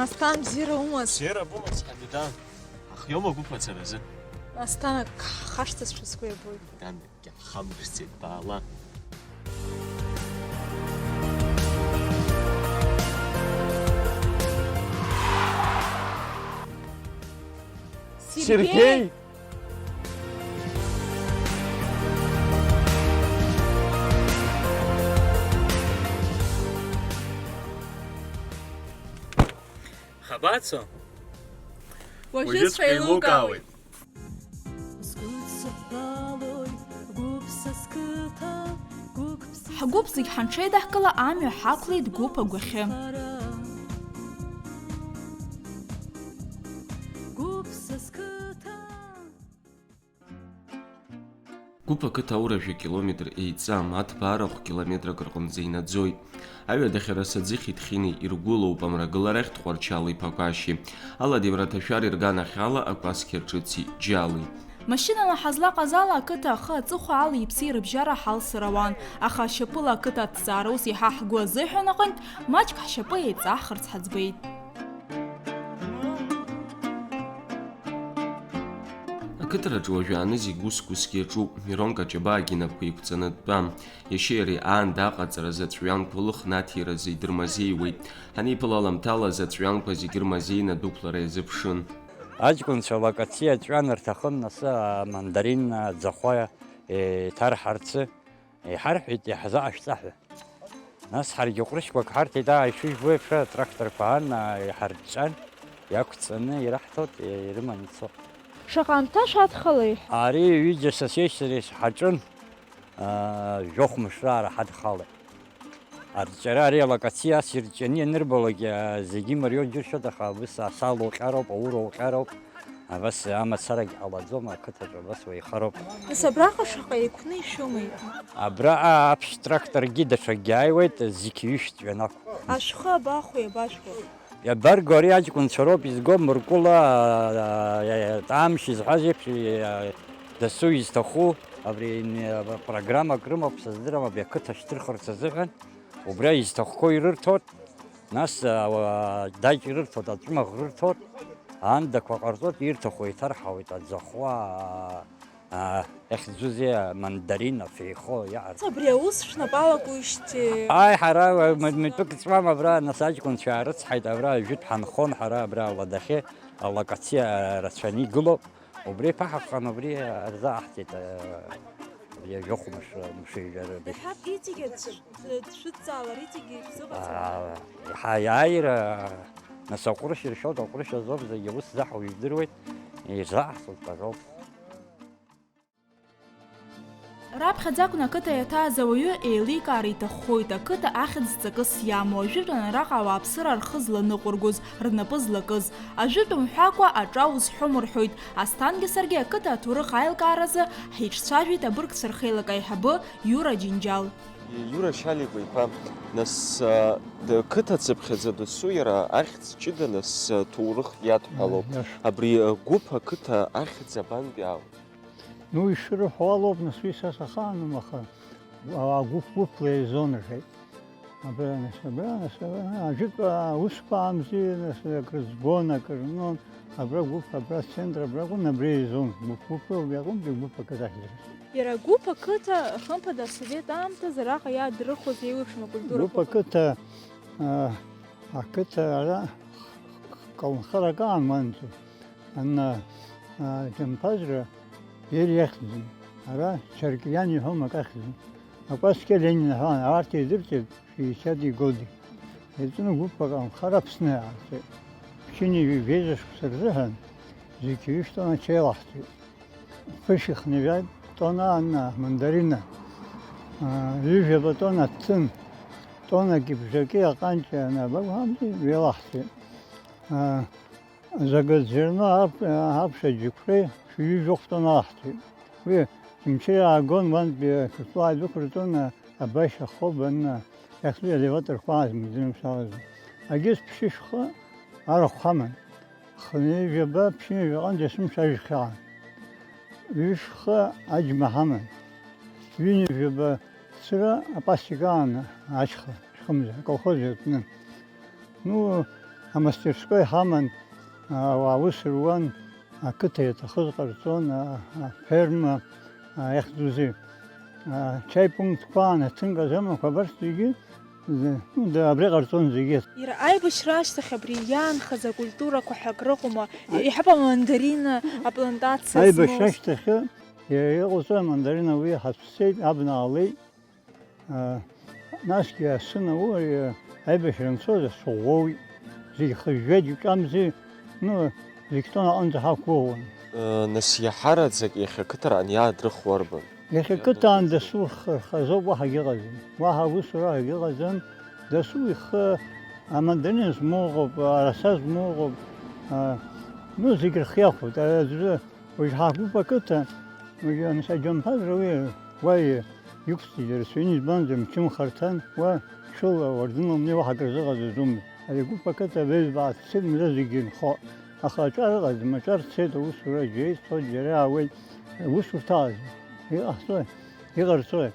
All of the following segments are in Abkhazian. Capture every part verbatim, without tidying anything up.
Асҭан, бзиара умаз? Бзиара бумаз, Ҳамидан. Ҳахиоума агәыԥ ацаразы? Асҭан, ак ҳхашҭызшәа сгәы иабоит. Ҳамидан, егьаҳхамышҭӡеит, баала. Сергеи! Сергеи! Хабацо? Уажәы сҳәа еилукаауеит. Ҳгәыԥ зегь ҳанҽеидаҳкыла, амҩа ҳақәлеит Гәыԥ агәахьы. Гәыԥ ақыҭа аура жәа-километр еиҵам, аҭбаа арахә километрак рҟынӡа инаӡоит. Аҩадахьы Расаӡыхьи Ҭхьыни иргәылоуп, амрагыларахь Тҟәарчали Ԥақәашьи. Аладиура аҭашәара ирганахьала акәасқьа ҿыци Џьали. Машьынала ҳазлаҟаз ала ақыҭа ахы аҵыхәа али-иԥси рыбжьара ҳалсыр ауан, аха ашьапыла ақыҭа аҭҵаара ус иаҳа ҳгәы азыҳәан аҟынтә, маҷк ҳшьапы еиҵаҳхырц ҳаӡбеит. Ақыҭараҿы уажәааны зегь ус-усгьы иаҿуп, Мирон Каҷабаагьы инапқәа еиқәҵаны дтәам. Иашьеи иареи аанда аҟаҵаразы аҵәҩанқәа лыхны аҭиразы идырмазеиуеит. Ҳанеиԥыла аламҭалаз аҵәҩанқәа зегьы рмазеины адәықәлара иазыԥшын. Аҷкәынцәа лакациа аҵәҩан рҭахын, нас амандарин, аӡахәа, еиҭарҳарцы. Иҳарҳәеит, иаҳзаашәҵа ҳәа. Нас ҳаргьы ҟәрышьқәак ҳарҭеит, аа, ишыжәбо еиԥш, атракторқәа аан, аа, иҳарҿҿан, иақәҵаны ираҳҭоит, ирыман ицо. Шаҟа аамҭа шәадхалеи? Ари ҩыџьа сасеи сареи ҳаҿын, аа, жәохә мышраара ҳадхалеит. Арҿиара ари алакациа ас ирҿианы ианырбалак, аа, зегьы имариоу џьыршьоит, аха абас асал уҟьароуп, аура уҟьароуп. Абас амацарагь ҟалаӡом, ақыҭаҿы абас уеихароуп. Нас абраҟа шаҟа еиқәны ишәома иҟоу? Абраҟа аԥшь тракторгьы даҽакгьы ааиуеит, зқьи ҩышәтә ҩанақәа. Ашәхы абахәеи, абажәуа? Иабарго, ари аҷкәынцәа роуп изго, Мыркәыла, а, а, а, Ҭамшь изҳәаз еиԥш, а, дасу изҭаху, абри, а, программак рымоуп, сыздырам, абри ақыҭа шьҭырхырц азыҳәан, убра изҭахқәоу ирырҭоит. Нас, а, уа, даҷ рырҭоит, аҵәымаӷ рырҭоит, аандақәа ҟарҵоит, ирҭаху еиҭарҳауеит, аӡахәа, а, а, иахьӡузеи, амандарин, афеихо, иаҳарҭ. Абри аус шәнапалакуижьҭеи? Ааи, ҳара, а, м-, митәык ҵуам абра, нас аҷкәынцәа аарыцҳаит, абра ажәытә ҳанхон ҳара, абра аладахьы, алакациа рацәаны игылоуп. Убри ԥаҳҟан убри рзааҳҵеит, э, абри ажәохә мыш-, мшеижәарада. Иаҳҳәап, иҵегь аӡә дшәыдҵаалар, иҵегь шәзыҟаҵама? Аа, иаҳа иааира, нас аҟәрышь иршьоит, аҟәрышь азоуп, зегьы ус заҳауа ижәдыруеит, ирзааҳҵоит, пожалуйста. Раԥхьаӡа акәны ақыҭа иаҭааз ауаҩы еиликаар иҭаххоит, ақыҭа ахьӡ ҵакыс иамоу, ажәытәан араҟа ауааԥсыра рхы зланыҟәыргоз, рнапы злакыз. Ажәытә мҳәакәа аҿа узҳәом рҳәоит. Асҭангьы саргьы ақыҭа аҭоурых аилкааразы ҳиҿцәажәеит абыргцәа рхеилак аиҳабы Иура Џьынџьал. Иура Шьаликәа иԥа, нас, а, д-, қыҭа цыԥхьаӡа досу иара ахьӡ ҷыда, нас, а, ҭоурых иадҳәалоуп. Иаш. Абри, а, гәыԥ ақыҭа ахьӡ абантәи аауеит? Ну, ишырҳәо алоуп, нас уи са сахаанума, аха, а, гәыԥ-гәыԥла еизон, рҳәеит. Абра, нас, абра, нас, абра, ажәытә аусқәа аамзи, нас, акры збон, акры рнон, абра гәыԥ, абра центр, абра акәын, абра еизон, гәыԥ-гәыԥла убри аҟынтәи гәыԥ ақыҭа ахьӡ рҳәеит. Иара гәыԥ ақыҭа, хымԥада, асовет аамҭазы араҟа иаадырхәоз еиуеиԥшым акультурақәа. Гәыԥ ақыҭа, а, ақыҭа ара колнхарак аан уанӡа. Ана, а, Џьамԥазра иара иахьӡын, ара Чаркиан иҳәон акы ахьӡын. Акәасқьа Ленин ҳәа, арҭ еидырҵеит шәи исиади годи. Еҵәны гәыԥк анхара Аԥсны иаарҵеит. Ԥшьынҩажәи жәеиза шықәса рзыҳәан зқьи ҩышә тонна ачаи лаҳҭеит. Ԥышә ихнажәа тонна ана мандарина, а, ҩажәаба тонна аҭҭын, тоннагьы бжаки аҟанҷи анабагәамҵи ҩеилаҳҭеит. А, Загазерно ап-, аԥшьа џьықәреи шәи жәохә тонна аҳҭеит. Уи Џьымшьы иаагон, уантәи ақырҭуа аидәықәырҵон, абашьа хобан, иахьтәи елеваторқәа аазмыӡырымшалаз. Агьыс ԥшьышәхы арахә ҳаман. Хынҩажәаба, ԥшьынҩажәаба аҟынӡа есымша ажәхьан. Ҩышәхы аџьма ҳаман. Ҩынҩажәаба цыра апастик аан ашьха, шәхымза, аколхоз иартны. Ну, Амастерской ҳаман, ауаа аус руан, ақыҭа иаҭахыз ҟарҵон, а, аферма, а, иахьӡузеи, а, ачаи пунктқәа, анаҭынка азамақәа абарҭ зегьы, зы, ну, да, абри ҟарҵон зегьы. Иара аибашьра ашьҭахь абри иаанхаз акультурақәа ҳәа акрыҟоума? Аи- Иҳәап, амандарина аплантациа Аибашьра змоуз. Ашьҭахьы иара иҟоуҵои амандарина уи ҳацәцеит, абна аалеит. А, насгьы асы наууа, аибашьра анцоз асы ӷәӷәоуит, зегь хыжәжәеит, иҿамзи, ну, зегь тонна аҟынӡа ҳақәгәыӷуан. Э, нас иаҳараӡак иахьа ақыҭаран иаадрыхуа арбан? Иахьа ақыҭан дасу рх-, рхазоуп, уаҳагь ыҟаӡам. Уаҳа усура ҳәагь ыҟаӡам. Дасу ихы амандарина змоу ыҟоуп, араса змоу ыҟоуп. А, ну, зегь рхы иахәоит. Аӡәы уажә ҳагәыԥ ақыҭа, уажәы анцәа џьамԥазра уи уа иқәҵит иара, сҩын избанзар, мчымхарҭан, уа ҽыла, уардынла умнеи, уаҳа акры зыҟаҵаӡомызт. Ари агәыԥ ақыҭа аҩыза бааҭ цеит, мза зегьы инхо. Аха аҿар ыҟаӡам, аҿар цеит, аусура џьара ицоит, џьара иаауеит. Аусурҭа ыҟаӡам. Иҟаҳҵои? Иҟарҵои?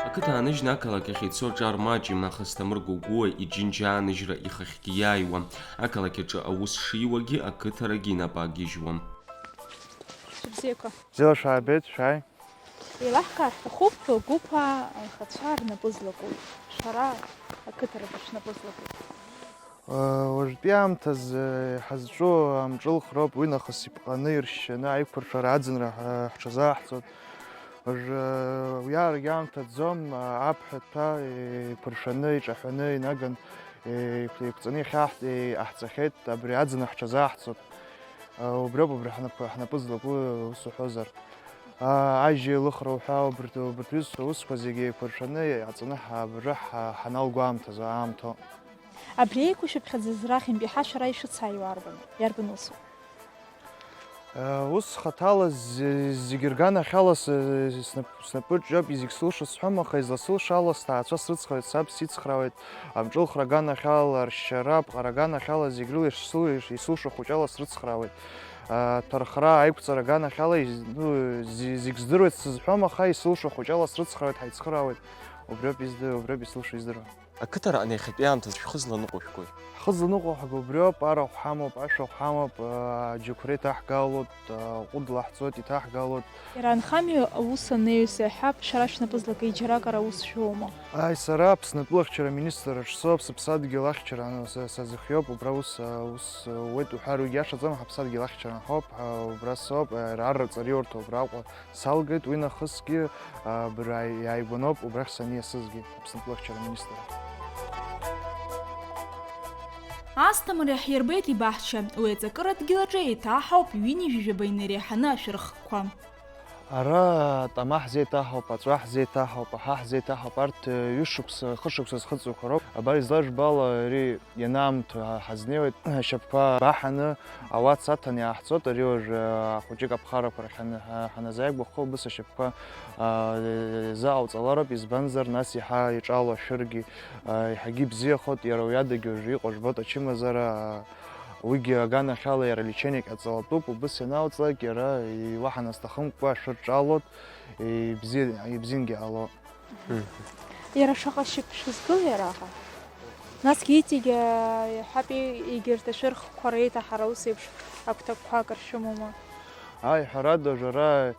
Ақыҭа ааныжьны ақалақь ахь ицо аҿар маҷым, аха Асҭамыр Гогәуа иџьынџьааныжьра ихахьгьы иааиуан. Ақалақь аҿы аус шиуагьы, ақыҭарагьы инапы аагьежьуан. Шәыбзиақәа. Бзиала шәаабеит, шәааи. Еилаҳкаар ҳҭахуп, Гәыԥаа анхацәа рнапы злаку, шәара ақыҭарақәа шәнапы злаку. Уажәтәи аамҭазы ҳазҿу амҿылхроуп, уи нахыс иԥҟаны иршьшьаны аиқәыршәара аӡынра ҳ-, ҳҽазааҳҵоит. Уажәы уи аарагьы аамҭа ӡом, аԥҳәатәа еиқәыршәаны, иҿаҳәаны инаган, еиқә-, еиқәҵаны иахьаҳ-, иҟаҳҵахьеит, абри аӡынра ҳҽазааҳҵоит. Убриоуп, убри ҳнапы, ҳнапы злаку, ус уҳәозар. Ажьи лыхра уҳәа, убырҭ, убырҭ ҩызцәа усқәа зегьы еиқәыршәаны иҟаҵаны ҳа-, абыржәы ҳа-, ҳаналго аамҭазы, аамҭоу. Абри еиқәшәыԥхьаӡаз рахьынтәи ҳашәара ишәыцааиуа арбан, иарбан усу? Ус хаҭала з-, зегьы рганахьала с-, снап-, снапы ҿиоуп, изегь сылшо сҳәом, аха изласылшо ала сҭаацәа срыцхраауеит, саб сицхраауеит, амҿылхра аганахьала, аршьара, аԥҟара аганахьала, зегь рыла ишсыл-, иш-, исылшо хәыҷала срыцхраауеит. Аҭархра, аиқәҵара аганахьала, из-, ну, зи-, зегь здыруеит сызҳәом, аха исылшо хәыҷала срыцхраауеит, ҳаицхыраауеит. Убриоуп изды-, убриоуп исылшо издыруа. Ақыҭараҟны иахьатәи аамҭазы шәхы зланыҟәо шәгои? Ҳхы зланыҟәо ҳәа убриоуп, арахә ҳамоуп, ашәахә ҳамоуп, аџьықәреи ҭаҳгалоит, аҟәыд лаҳҵоит, иҭаҳгалоит. Иара анхамҩа аус анеиҩс иаҳҳәап, шәара шәнапы злакы џьаракыр аус шәоума? Ааи, сара Аԥснытәыла ахьчара аминистрраҿ соуп, сыԥсадгьыл ахьчара са-, сазыхиоуп, убра ус, ус уеит уҳәар уигьы иашаӡам, ҳаԥсадгьыл ахьчара анҳауп, ҳа-, убра соуп, арра ҵариурҭа убраҟа салгеит, уи нахысгьы, а, бра иааигәаноуп убрахь саниасызгьы, Аԥснытәыла ахьчара аминистрра. Асҭамыр иаҳирбеит ибаҳча, уи аҵакыра дгьыл аҿы еиҭаҳауп ҩынҩажәижәаба инареиҳаны ашәырхқәа. Ара атама ҳзеиҭаҳауп, аҵәа ҳзеиҭаҳауп, аҳа ҳзеиҭаҳауп, арҭ, э, ҩышықәса, хышықәса зхыҵуақәа роуп. Абар излажәбо ала, ари ианаамҭоу ҳа-, ҳазнеиуеит, ашьапқәа баҳаны, ауац аҭаны иааҳҵоит, ари уажә, э, ахәыҷык аԥхарақәа рахь ҳаны-, ҳа-, ҳаназааигәахо, убыс ашьапқәа, а, изааҟауҵалароуп, избанзар, нас иаҳа иҿало ашәыргьы, а, иаҳагьы ибзиахоит, иара уи адагьы уажәы иҟоу жәбоит ачымазара, а, уигьы аганахьала иара лечение ҟаҵалатәуп, убыс ианалҵлак, иара и-, уаҳа насҭахымкәа ашәыр ҿалоит, ибзиа-, ибзиангьы ҟало. Мгм. Иара шаҟа шьапы шәызгылеи араҟа? Насгьы иҵегь, а, иаҳҳәап, и-, егьырҭ ашәырхқәа реиҭаҳара ус еиԥш агәҭакқәак ршәымоума? Ааи, ҳәарада, ара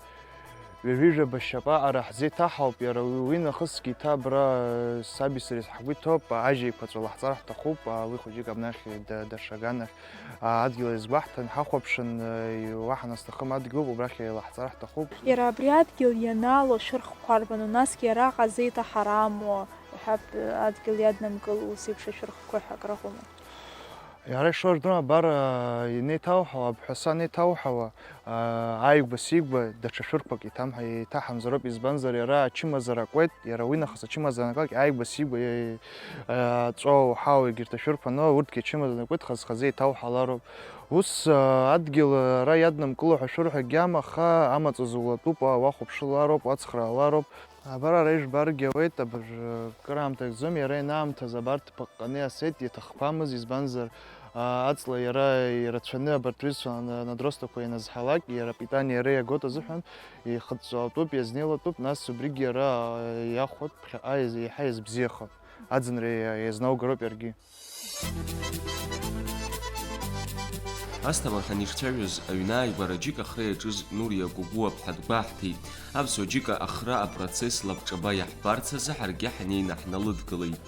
ҩажәижәаба шьапы аҟара ҳзеиҭаҳауп, иара уи, уи нахысгьы еиҭа абра, а, саби сареи ҳгәы иҭоуп, ажьа еиқәаҵәа лаҳҵар ҳҭахуп, а, уи хәыҷык абнахь да-, даҽа аганахь. А, адгьыл иазгәаҳҭан, ҳахәаԥшын, э, уаҳа насҭахым адгьылуп, убрахь еилаҳҵар ҳҭахуп. Иара абри адгьыл ианаало ашәырхқәа арбану, насгьы араҟа азеиҭаҳара амоу, иҳәап, адгьыл иаднамкыло ус еиԥш ашәырхқәа ҳәа акрыҟоума? Иара ишырдыруа, абар, а, инеиҭауҳауа, абҳәаса анеиҭауҳауа, а, ааигәа-сигәа даҽа шәырқәак иҭамҳа-, иҭаҳамзароуп, избанзар, иара ачымазара акуеит, иара уи нахыс ачымазара анакуеит, ааигәа-сигәа, е-, аҵәоу, ҳау, егьырҭ ашәырқәа ану, урҭгьы ачымазара анакуеит, хаз-хазы еиҭауҳалароуп. Ус, а, адгьыл ара иаднамкыло ҳәа шәырҳәагьы ама, аха амаҵ узулатәуп, уа-, уахәаԥшылароуп, уацхраалароуп. Абар ара ижәбаргьы ауеит, абыржәы кыраамҭа акӡом, иара ианаамҭаз абарҭ ԥыҟҟаны иаасеит, иаҭахқәамыз, избанзар, Аҵла иара ирацәаны абарҭ рҩызцәа ана-, анадростақәа ианазҳалак, иара апитание иара иагоит азыҳәан, ихыҵәҵәалатәуп, иазнеилатәуп, нас убригь иара, а, иахәоит, ԥхьаҟа иаз-, еиҳа иазбзиахоит, аӡынра иа-, иазнаугароуп иаргьы. Асҭамыр ҳанишцәажәоз, аҩны ааигәара џьыка ахра иаҿыз Нуриа Гәыгәуа ԥҳа дгәаҳҭеит. Аԥсуа џьыка ахра апроцесс лабҿаба иаҳбарц азы ҳаргьы ҳнеины ҳналыдгылеит.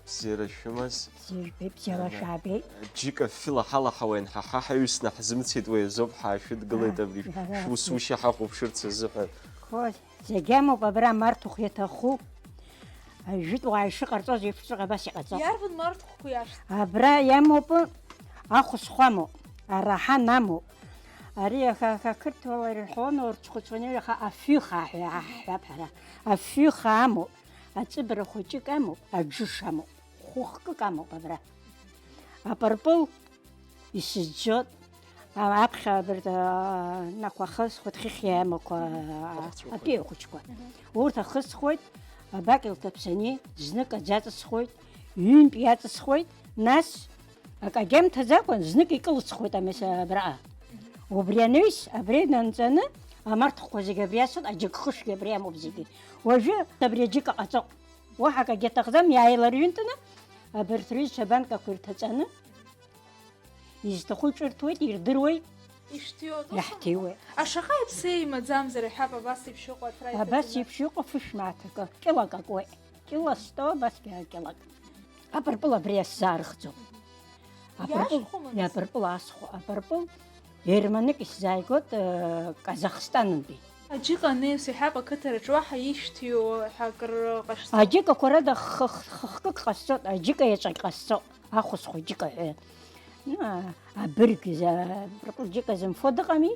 Бзиара шәымаз. Бзиа жәбеит, бзиала Ана, шәаабеит. Џьыка фҩы лаҳа-лаҳауа ианҳаҳа, ҳаҩсны ҳзымцеит, уи азоуп ҳаашәыдгылеит Ааи, абри ара шәус-, ушьа ҳахәаԥшырц азыҳәан. Қәоз, зегь амоуп абра, марҭахә иаҭаху. Жәытә уаа ишыҟарҵоз еиԥшҵәҟьа абас иҟаҵо. Иарбан марҭахәқәоу иашәҭ? Абра иамоуп, ахәысхә амоуп, араҳан амоуп. Ари аха, аха, қырҭуала ирҳәон, урҭ хәыцәаны иаха афҩы хаа ҳәа иаҳҳәап ҳара. Афҩы хаа амоуп, аҵыбра хәыҷык амоуп, аџыш амоуп, хәыхкык амоуп абра. Апырпыл исыӡәӡәоит, а, аԥхьа абарҭ, а, нақәа ахысхуеит, хыхь иамақәа, а, Ахәцәақәа. Апиа хәыҷқәа. Мгм. Урҭ ахысхуеит, абак илҭаԥсани, знык аӡә аҵысхуеит, ҩынтә иаҵысхуеит, нас акагьы амҭаӡакәан, знык икылыҵхуеит амес абраҟа. Убри анаҩс, абри нанҵаны, амарҭхәқәа зегьы абри ацоит, аџьыкхышгьы абри амоуп зегьы. Уажәы абри аџьыка ҟаҵо. Уаҳа акагьы аҭахӡам, иааиларҩынтны, абарҭ рҩызцәа абанкақәа ирҭаҵаны, изҭаху ҿырҭуеит, ирдыруеит. Ишҭиуа ус Иаҳҭиуеит. Ашаҟа иԥсы имаӡамзар, иҳәап, абас еиԥш иҟоу аҭра Абас иҭаҵаны. Еиԥш иҟоу фышә мааҭ акы, кьылак акуеит. Кьыла сто, абасгьы кьылак. Апырпыл абри асзаарыхӡом. Апырпыл, Иашхәа мыц? Иапырпыл асхәа, апырпыл ерманык исзааигоит, э, Казахстанынтәи. Аџьыка анеиус иҳәап, ақыҭараҿ уаҳа ишәҭиуа ҳәа акыр ҟашәҵом. Аџьыкақәа рыда х-, х-, хкык ҟасҵоит, аџьыка иаҵәагь ҟасҵоит, ахәысхә џьыка ҳәа. Ну, а, абырг за-, апырпыл џьыка зымфо дыҟами,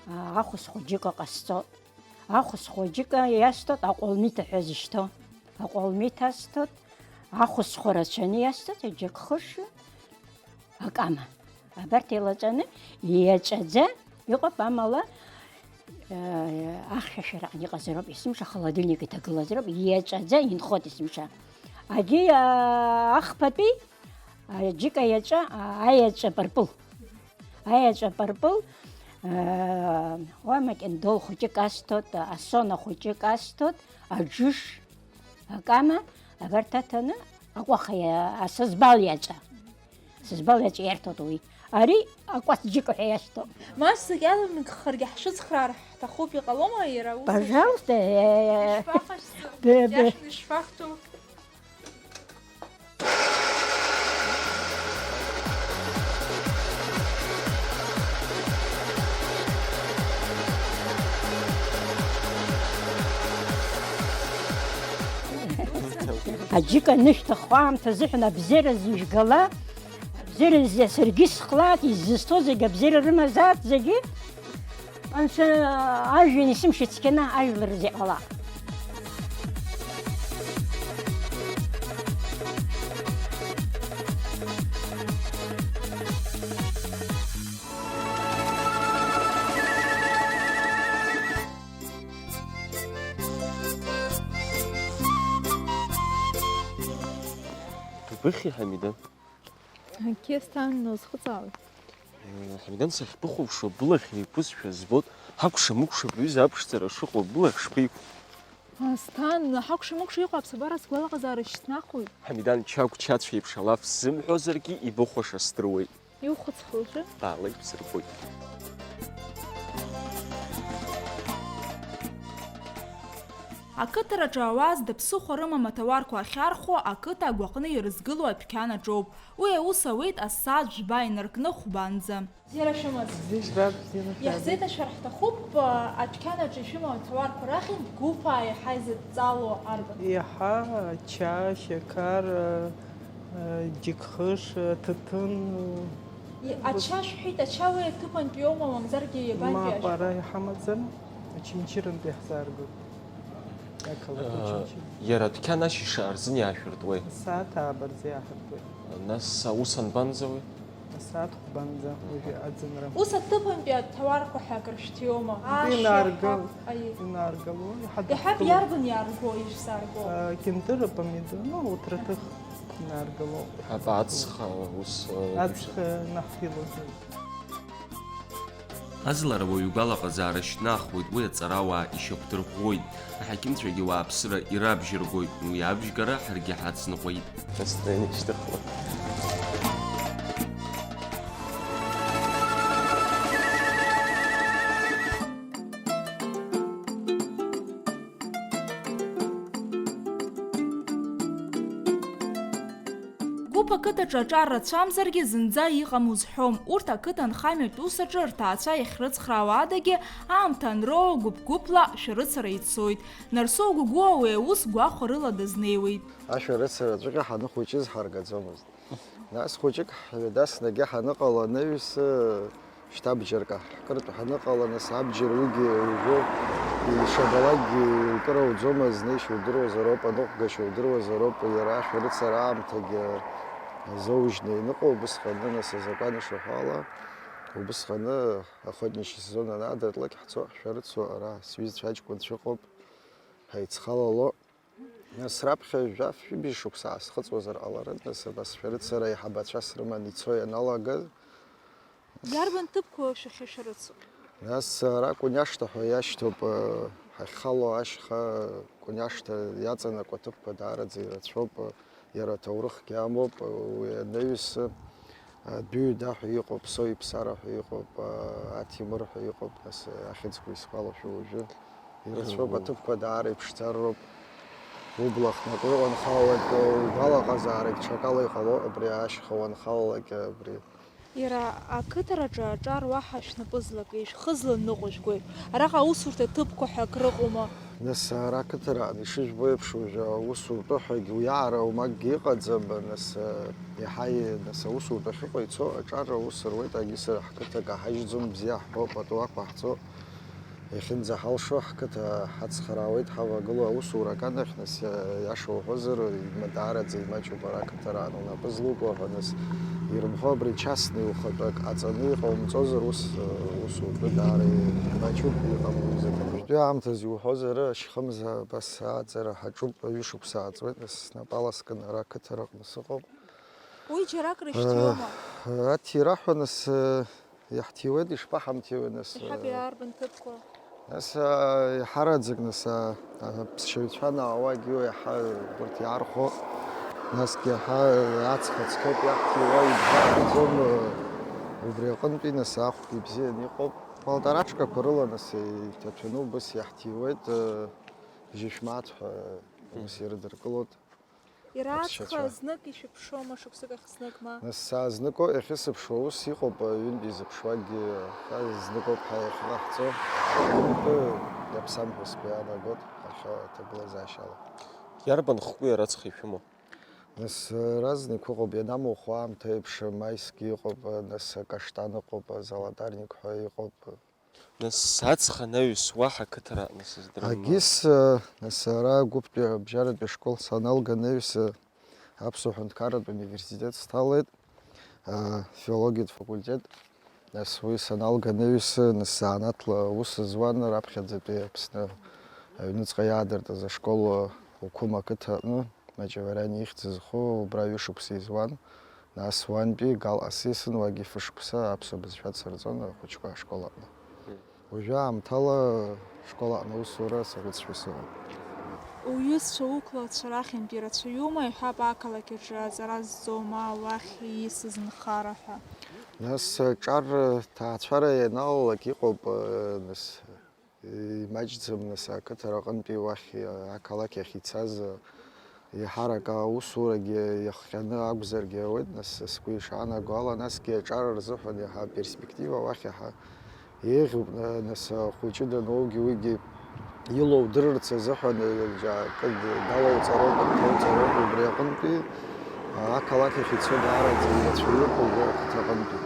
а, ахәысхә џьыка ҟасҵоит. Ахәысхә џьыка иасҭоит, аҟәылмиҭ ҳәа зышьҭоу. Аҟәылмиҭ асҭоит, ахәысхә рацәаны иасҭоит, аџьыкхыш, акама. Абарҭ еилаҵәаны, иаҵәаӡа иҟоуп, амала, э, ахьшәашәараҟны иҟазароуп, есымша холодильник иҭагылазароуп, иаҵәаӡа инхоит есымша. Агьи, а, ахԥатәи, аџьыка иаҵәа, а, аиаҵәа пырпыл. Аиаҵәа пырпыл, э, уа макьындол хәыҷык асҭоит, асона хәыҷык асҭоит, аџыш, акама, абарҭ аҭаны, акәаха иа-, асызбал иаҵәа. Сызбал иаҵәа иарҭоит уи. Ари акәац џьыка ҳәа иасҭоит. Маҷӡак иаламгхаргьы ҳшыцхраар ҳҭахуп, иҟалома иара ус? Пожалуйста, э, Ишԥаҟашәҵо? Бе-, бе-, Иашаны ишԥахәҭоу? Аџьыка анышәҭаххо аамҭа азыҳәан абзиара зыжәгала, абзиара зиа саргьы схлаат, изызҭо зегьы абзиара рымазаат зегьы. Анцәа ажәҩан исымшьит цқьаны ажәлар рзы иҟалап. Дубыхи, Ҳамидан? Қьесҭан, узхыҵаауеит? Ҳамидан, сахьбыхәаԥшуа, былахь еиқәызшәа збоит, ҳакәша-мыкәша бҩыза аԥшӡара шыҟоу былахь шԥеиқәу? Асҭан, ҳакәша-мыкәша иҟоу аԥсабара сгәалаҟазаара шьҭнахуеит. Ҳамидан, Чагә Чацә еиԥш алаф сзымҳәозаргьы, ибыхәаша сдыруеит. Иухәыцхьоу узы? Баала ибсырбоит. Ақыҭараҿы ауаа зда ԥсыхәа рымам аҭауарқәа ахьархәо ақыҭа агәаҟны ирызгыло адәқьан аҿоуп. Уи аус ауеит асааҭ жәба инаркны хәбанӡа. Бзиара шәымаз. Бзиа жәбап, бзиара шәабеит. Иаҳзеиҭашәар ҳҭахуп, адәқьан аҿы ишәымоу аҭауарқәа рахьынтә Гәыԥаа иаҳа изыдҵало арбан? Иаҳа ача, ашьақар, џьыкхыш, аҭыҭын. И-, ача шәҳәеит, ача уи аҭыԥантәи иоума, мамзаргьы иабантәи Мап, ара иҳамаӡам, Очамчырантәи иаҳзааргоит. Ақалақь Очамчыра. Иара адәқьан ашьыжь шаҟа рзын иаашәыртуеи? Асааҭ ааба рзы иааҳартуеит. Нас аус анбанӡауеи? Асааҭ хәбанӡа уажәы аӡынра. Ус аҭыԥантәи аҭауарқәа ҳәа акыр шәҭиуама? Инаргал. Инаргало, иҳадҳкыло. Иаҳаб иарбан иаарго, ишәзаарго? Кьынтыр, апомидор, ну, урҭ рыҭыхра инаргало. Иҳаб ацха ус. Ацха наҳфилозар. Аӡларауаҩ игәалаҟазаара шьҭнахуеит, уи аҵарауаа ишьақәдырӷәӷәоит. Аҳақьымцәагьы ауааԥсыра ирабжьыргоит, уи абжьгара ҳаргьы ҳацныҟәеит. Настроение шьҭыхуа. Гәыԥ ақыҭаҿы аҿар рацәамзаргьы зынӡа иҟам узҳәом. Урҭ ақыҭа анхамҩатә ус аҿы рҭаацәа иахьрыцхраауа адагьы, аамҭа анроуа гәыԥ-гәыԥла шәарыцара ицоит. Нарсоу Гәыгәуа уи аус гәахәарыла дазнеиуеит. Ашәарыцараҵәҟьа ҳаныхәыҷыз ҳаргаӡомызт. Нас хәыҷык ҳҩадаснагьы ҳаныҟала анаҩс, шьҭа абџьарк аҳкыртә ҳаныҟала, нас абџьар уигьы уажәы ишабалакгьы укыр ауӡомызт, зны ишудыруазароуп, аныҟәгашьа удыруазароуп, иара ашәарыцара аамҭагьы азоужьны ианыҟоу убысҟаны, нас азакәан ишаҳәо ала, убысҟаны охотничий сезон анаадыртлак ҳцо ҳшәарыцо ара, сҩызцәа аҷкәынцәа ыҟоуп, ҳаицхалало. Нас раԥхьа жәаф-ҩажәи шықәса аасхыҵуазар ҟаларын, нас абас шәарыцара аиҳабацәа срыман ицо ианалага. Иарбан ҭыԥқәа шәахьышәарыцо? Нас ара Кәыниашҭа ҳәа иашьҭоуп, ҳахьхало ашьха, Кәыниашҭа иаҵанакуа аҭыԥқәа даараӡа ирацәоуп, иара аҭоурыхгьы амоуп, уи анаҩс Адәыҩда ҳәа иҟоуп, Сои Ԥсара ҳәа иҟоуп, Аҭемыр ҳәа иҟоуп, нас ахьӡқәа исгәалашәо уажәы. Ирацәоуп, аҭыԥқәа даара иԥшӡароуп. Убла хнакы уанхалалак, угәалаҟазаарагь ҽакала иҟало, абри ашьха уанхалалак, абри. Иара ақыҭараҿы аҿар уаҳа шәнапы злакеи, шәхы зланыҟәыжәгои? Араҟа аусурҭа ҭыԥқәа ҳәа акрыҟоума? Нас ара ақыҭараан ишыжәбо еиԥш, уажәы аусутәы ҳәагьы уиаара умакгьы ыҟаӡам, нас, еиҳа, нас аусутәы ахьыҟоу ицо аҿар аус руеит, егьыс ҳқыҭа каҳажьӡом, бзиа ҳҳәо, пату ақәаҳҵо, иахьынӡаҳалшо ҳқыҭа ҳацхраауеит, ҳавагылоу аусура аганахь, нас, иаша уҳәозар, даараӡа имаҷуп ара ақыҭараан унапы злукуа ҳәа, нас, ирымҳәо абри частный ухатәы ак ҟаҵаны иҟаумҵозар, ус, усутәы даара имаҷуп, иҟам уи зегьы. Уажәтәи аамҭазы иуҳәозар, Хымза, абас ааӡара ҳаҿуп, ҩышықәса ааҵуеит, нас снапы аласкын ара ақыҭараҟны сыҟоуп. Уи џьарак рышьҭиуама? Аҭира ҳәа, нас, иаҳҭиуеит, ишԥаҳамҭиуеи, нас? Иҳаб иаарбан ҭыԥқәа? Нас, иҳараӡак, нас, аԥсшьаҩцәа анаауагьы иаҳа урҭ иаархәо, насгьы иаҳа ацха цқьоуп иаҳҭиуа, ибжьаӡом, убри аҟынтәи, нас, ахәгьы ибзианы иҟоуп. Полторашкақәа рыла, нас, иҭаҭәаны убыс иаҳҭиуеит, жьышәмаҭ ҳәа ус ирыдыркылоит. Иара аԥсшьацәа. Аҵх знык ишәыԥшума, шықәсык ахь знык, ма? Нас саазныкоуп, иахьысыԥшуа ус иҟоуп, ҩынтә изыԥшуагьы, аха зныкоуп ҳәа иахьҟаҳҵо. Ҩынтәы иаԥсам ҳәа сгәы иаанагоит, ахьа аҭагылазаашьала. Иарбан хкы иара аҵх ишәымоу? Нас разнык ыҟоуп, ианамухуа аамҭа еиԥш, маисгьы ыҟоуп, нас акаштан ыҟоуп, золотарник ҳәа иҟоуп. Нас аҵх анаҩс уаҳа ақыҭараҟны сыздыруам. Агьыс, нас ара гәыԥтәи абжьаратәи ашкол саналга анаҩс Аԥсуа ҳәынҭқарратә университет сҭалеит, афилологиатә факультет. Нас уи саналга анаҩс, нас занааҭла аус зуан раԥхьаӡатәи Аԥсны аҩныҵҟа иаадыртыз ашкол Уқәым ақыҭа аҟны. Маҷавариани ихьӡ зху убра ҩышықәса изуан, нас уантәи Гал асисын, уагьы фышықәса аԥсуа бызшәа дсырҵон ахәыҷқәа ашкол аҟны. Уажәы аамҭала ашкол аҟны аусура саҟәыҵшәа сыҟоуп. Уҩызцәа уқәлацәа рахьынтәи ирацәаҩума, иҳәап, ақалақь аҿы аҵара зҵоу, ма уахь ииасыз нхара ҳәа? Нас аҿар ҭаацәара ианалалак иҟоуп, нас. Имаҷӡам, нас, ақыҭа аҟынтәи уахь, ақалақь ахь ицаз, еиҳарак аусурагьы иахҟьаны акәзаргьы ауеит, нас, сгәы ишаанаго ала, насгьы аҿар рзыҳәан иаҳа аперспектива уахь иаҳа еиӷьуп, на-, нас, ахәыҷы даноугьы уигьы илоу дырырц азыҳәан, акы д-, далоуҵароуп, акы лоуҵароуп, убри аҟынтәи, ақалақь ахь ицо даараӡа ирацәаҩуп уажәы ақыҭа аҟынтәи.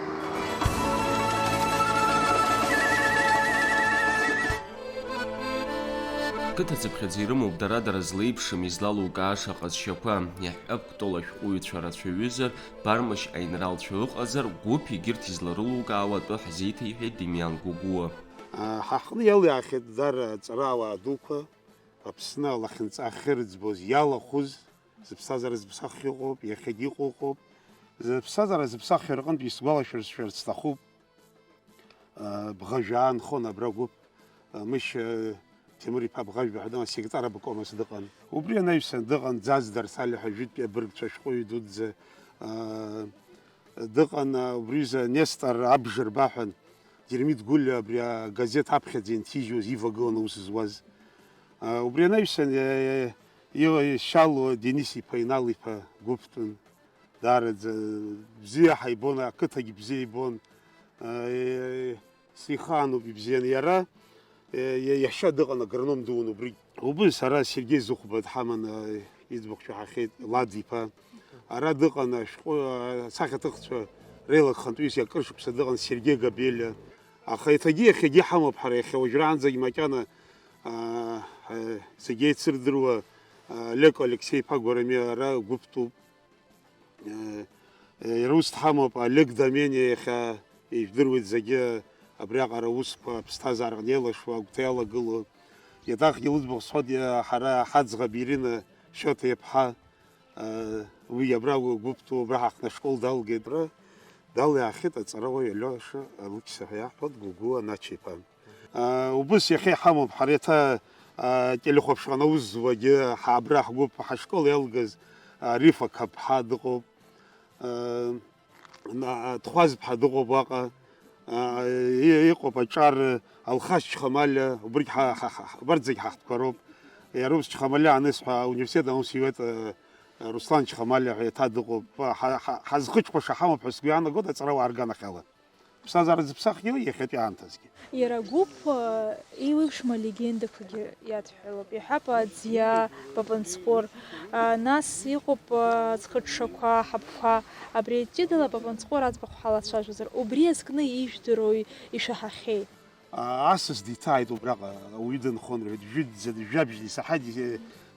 Ақыҭа цыԥхьаӡа ирымоуп дара-дара злеиԥшым, излалукааша аҟазшьақәа. Иаҳҳәап, Кәтол ашәҟәыҩҩцәа рацәаҩызар, Бармышь аинралцәа ыҟазар, Гәыԥ егьырҭ изларылукаауа атәы ҳзеиҭеиҳәеит Демиан Гәыгәуа. Ҳаҳҟны иалиаахьеит дара аҵарауаа дуқәа, Аԥсны алахьынҵа ахьырӡбоз, иалахәыз, зыԥсҭазаара зыԥсаххьоу ыҟоуп, иахьагьы иҟоу ыҟоуп. Зыԥсҭазаара зыԥсаххьоу рҟынтә исгәалашәар сшәарц сҭахуп. Бӷажә аанхон абра Гәыԥ, мыш, Ҭемыр-иԥа Бӷажәба ҳәа дыҟан, асекретар обкомас дыҟан. Убри анаҩсан дыҟан Ӡаз Дарсали ҳәа жәытәтәи абыргцәа ашәҟәыҩҩы дуӡӡа, дыҟан, убри изы Нестор Абжарба ҳәа, Дермит Гәлиа абри агазеҭ аԥхьаӡа инҭижьуаз, ивагылан аус зуаз. Убри анаҩсан, и-, ишьалуа Денис-иԥа Инал-иԥа Гәыԥтәын. Даараӡа бзиа ҳаибон, ақыҭагь бзиа ибон. Сихаануп ибзианы. Иара, иа-, иашьа дыҟан, агроном дуун убригь. Убыс ара Сергеи Зыхәба дҳаман, иӡбахә шәаҳахьеит, Лад иԥа. Ара дыҟан ашәҟәы, асахьаҭыхцәа реилак хантәаҩыс акыр шықәса дыҟан Сергеи Габелиа. Аха еиҭагьы иахьагьы ҳамоуп ҳара, иахьа уажәраанӡагь макьана, аа, ҳа-, зегьы еицырдыруа, аа, Леко Алексеи-иԥа Гәарамиа ара гәыԥтәуп. Э, э, иара ус дҳамоуп, Олег Домениа иахьа ижәдыруеит зегьы абриаҟара аусқәа, аԥсҭазаараҟны еилашуа, агәҭа иалагылоу. Иаҭахгьы лыӡбахә сҳәоит, иа-, ҳара ҳаӡӷаб Ирина Шьоҭа иаԥҳа, э, уи абра гәыԥтәу, абра ҳаҟны ашкол далгеит, ра-, далиаахьеит аҵарауаҩ Алиоша Алықьса ҳәа иаҳҳәоит, Гәыгәуа Нача-иԥа. Убыс иахьа иҳамоуп, ҳара еиҭа, а, телехәаԥшран аус зуагьы, ҳа абра ҳгәыԥ, ҳашкол иалгаз, а, Рифа Қапҳа дыҟоуп, а, на-, а, Ҭхәазԥҳа дыҟоуп уаҟа, а, и-, иҟоуп аҿар, Алхас Чхамалиа, убригь ҳа, ҳа, ҳа, убарҭ зегь ҳахәҭқәа роуп. Иара ус Чхамалиа анысҳәа, ауниверситет аус иуеит, а, Руслан Чхамалиа ҳәа еиҭа дыҟоуп. Ҳа, ҳа, ҳазхычхәаша ҳамоуп ҳәа сгәы иаанагоит аҵарауаа рганахьала. Ԥсҭазаара зыԥсахгьы иахьатәи аамҭазгьы. Иара Гәыԥ, э, еиуеиԥшым алегендақәагьы иадҳәалоуп. Иҳәап, аӡиа, Папанҵҟәыр, а, нас иҟоуп, а, аӡхыҽҽақәа, аҳаԥқәа. Абри ҷыдала Папанҵҟәыр аӡбахә ҳалацәажәозар, убри азкны ижәдыруеи ишәаҳахьеи? А, асас диҭааит убраҟа, ауаҩы дынхон, рҳәеит, жәытәӡа, жәабжь исаҳаит,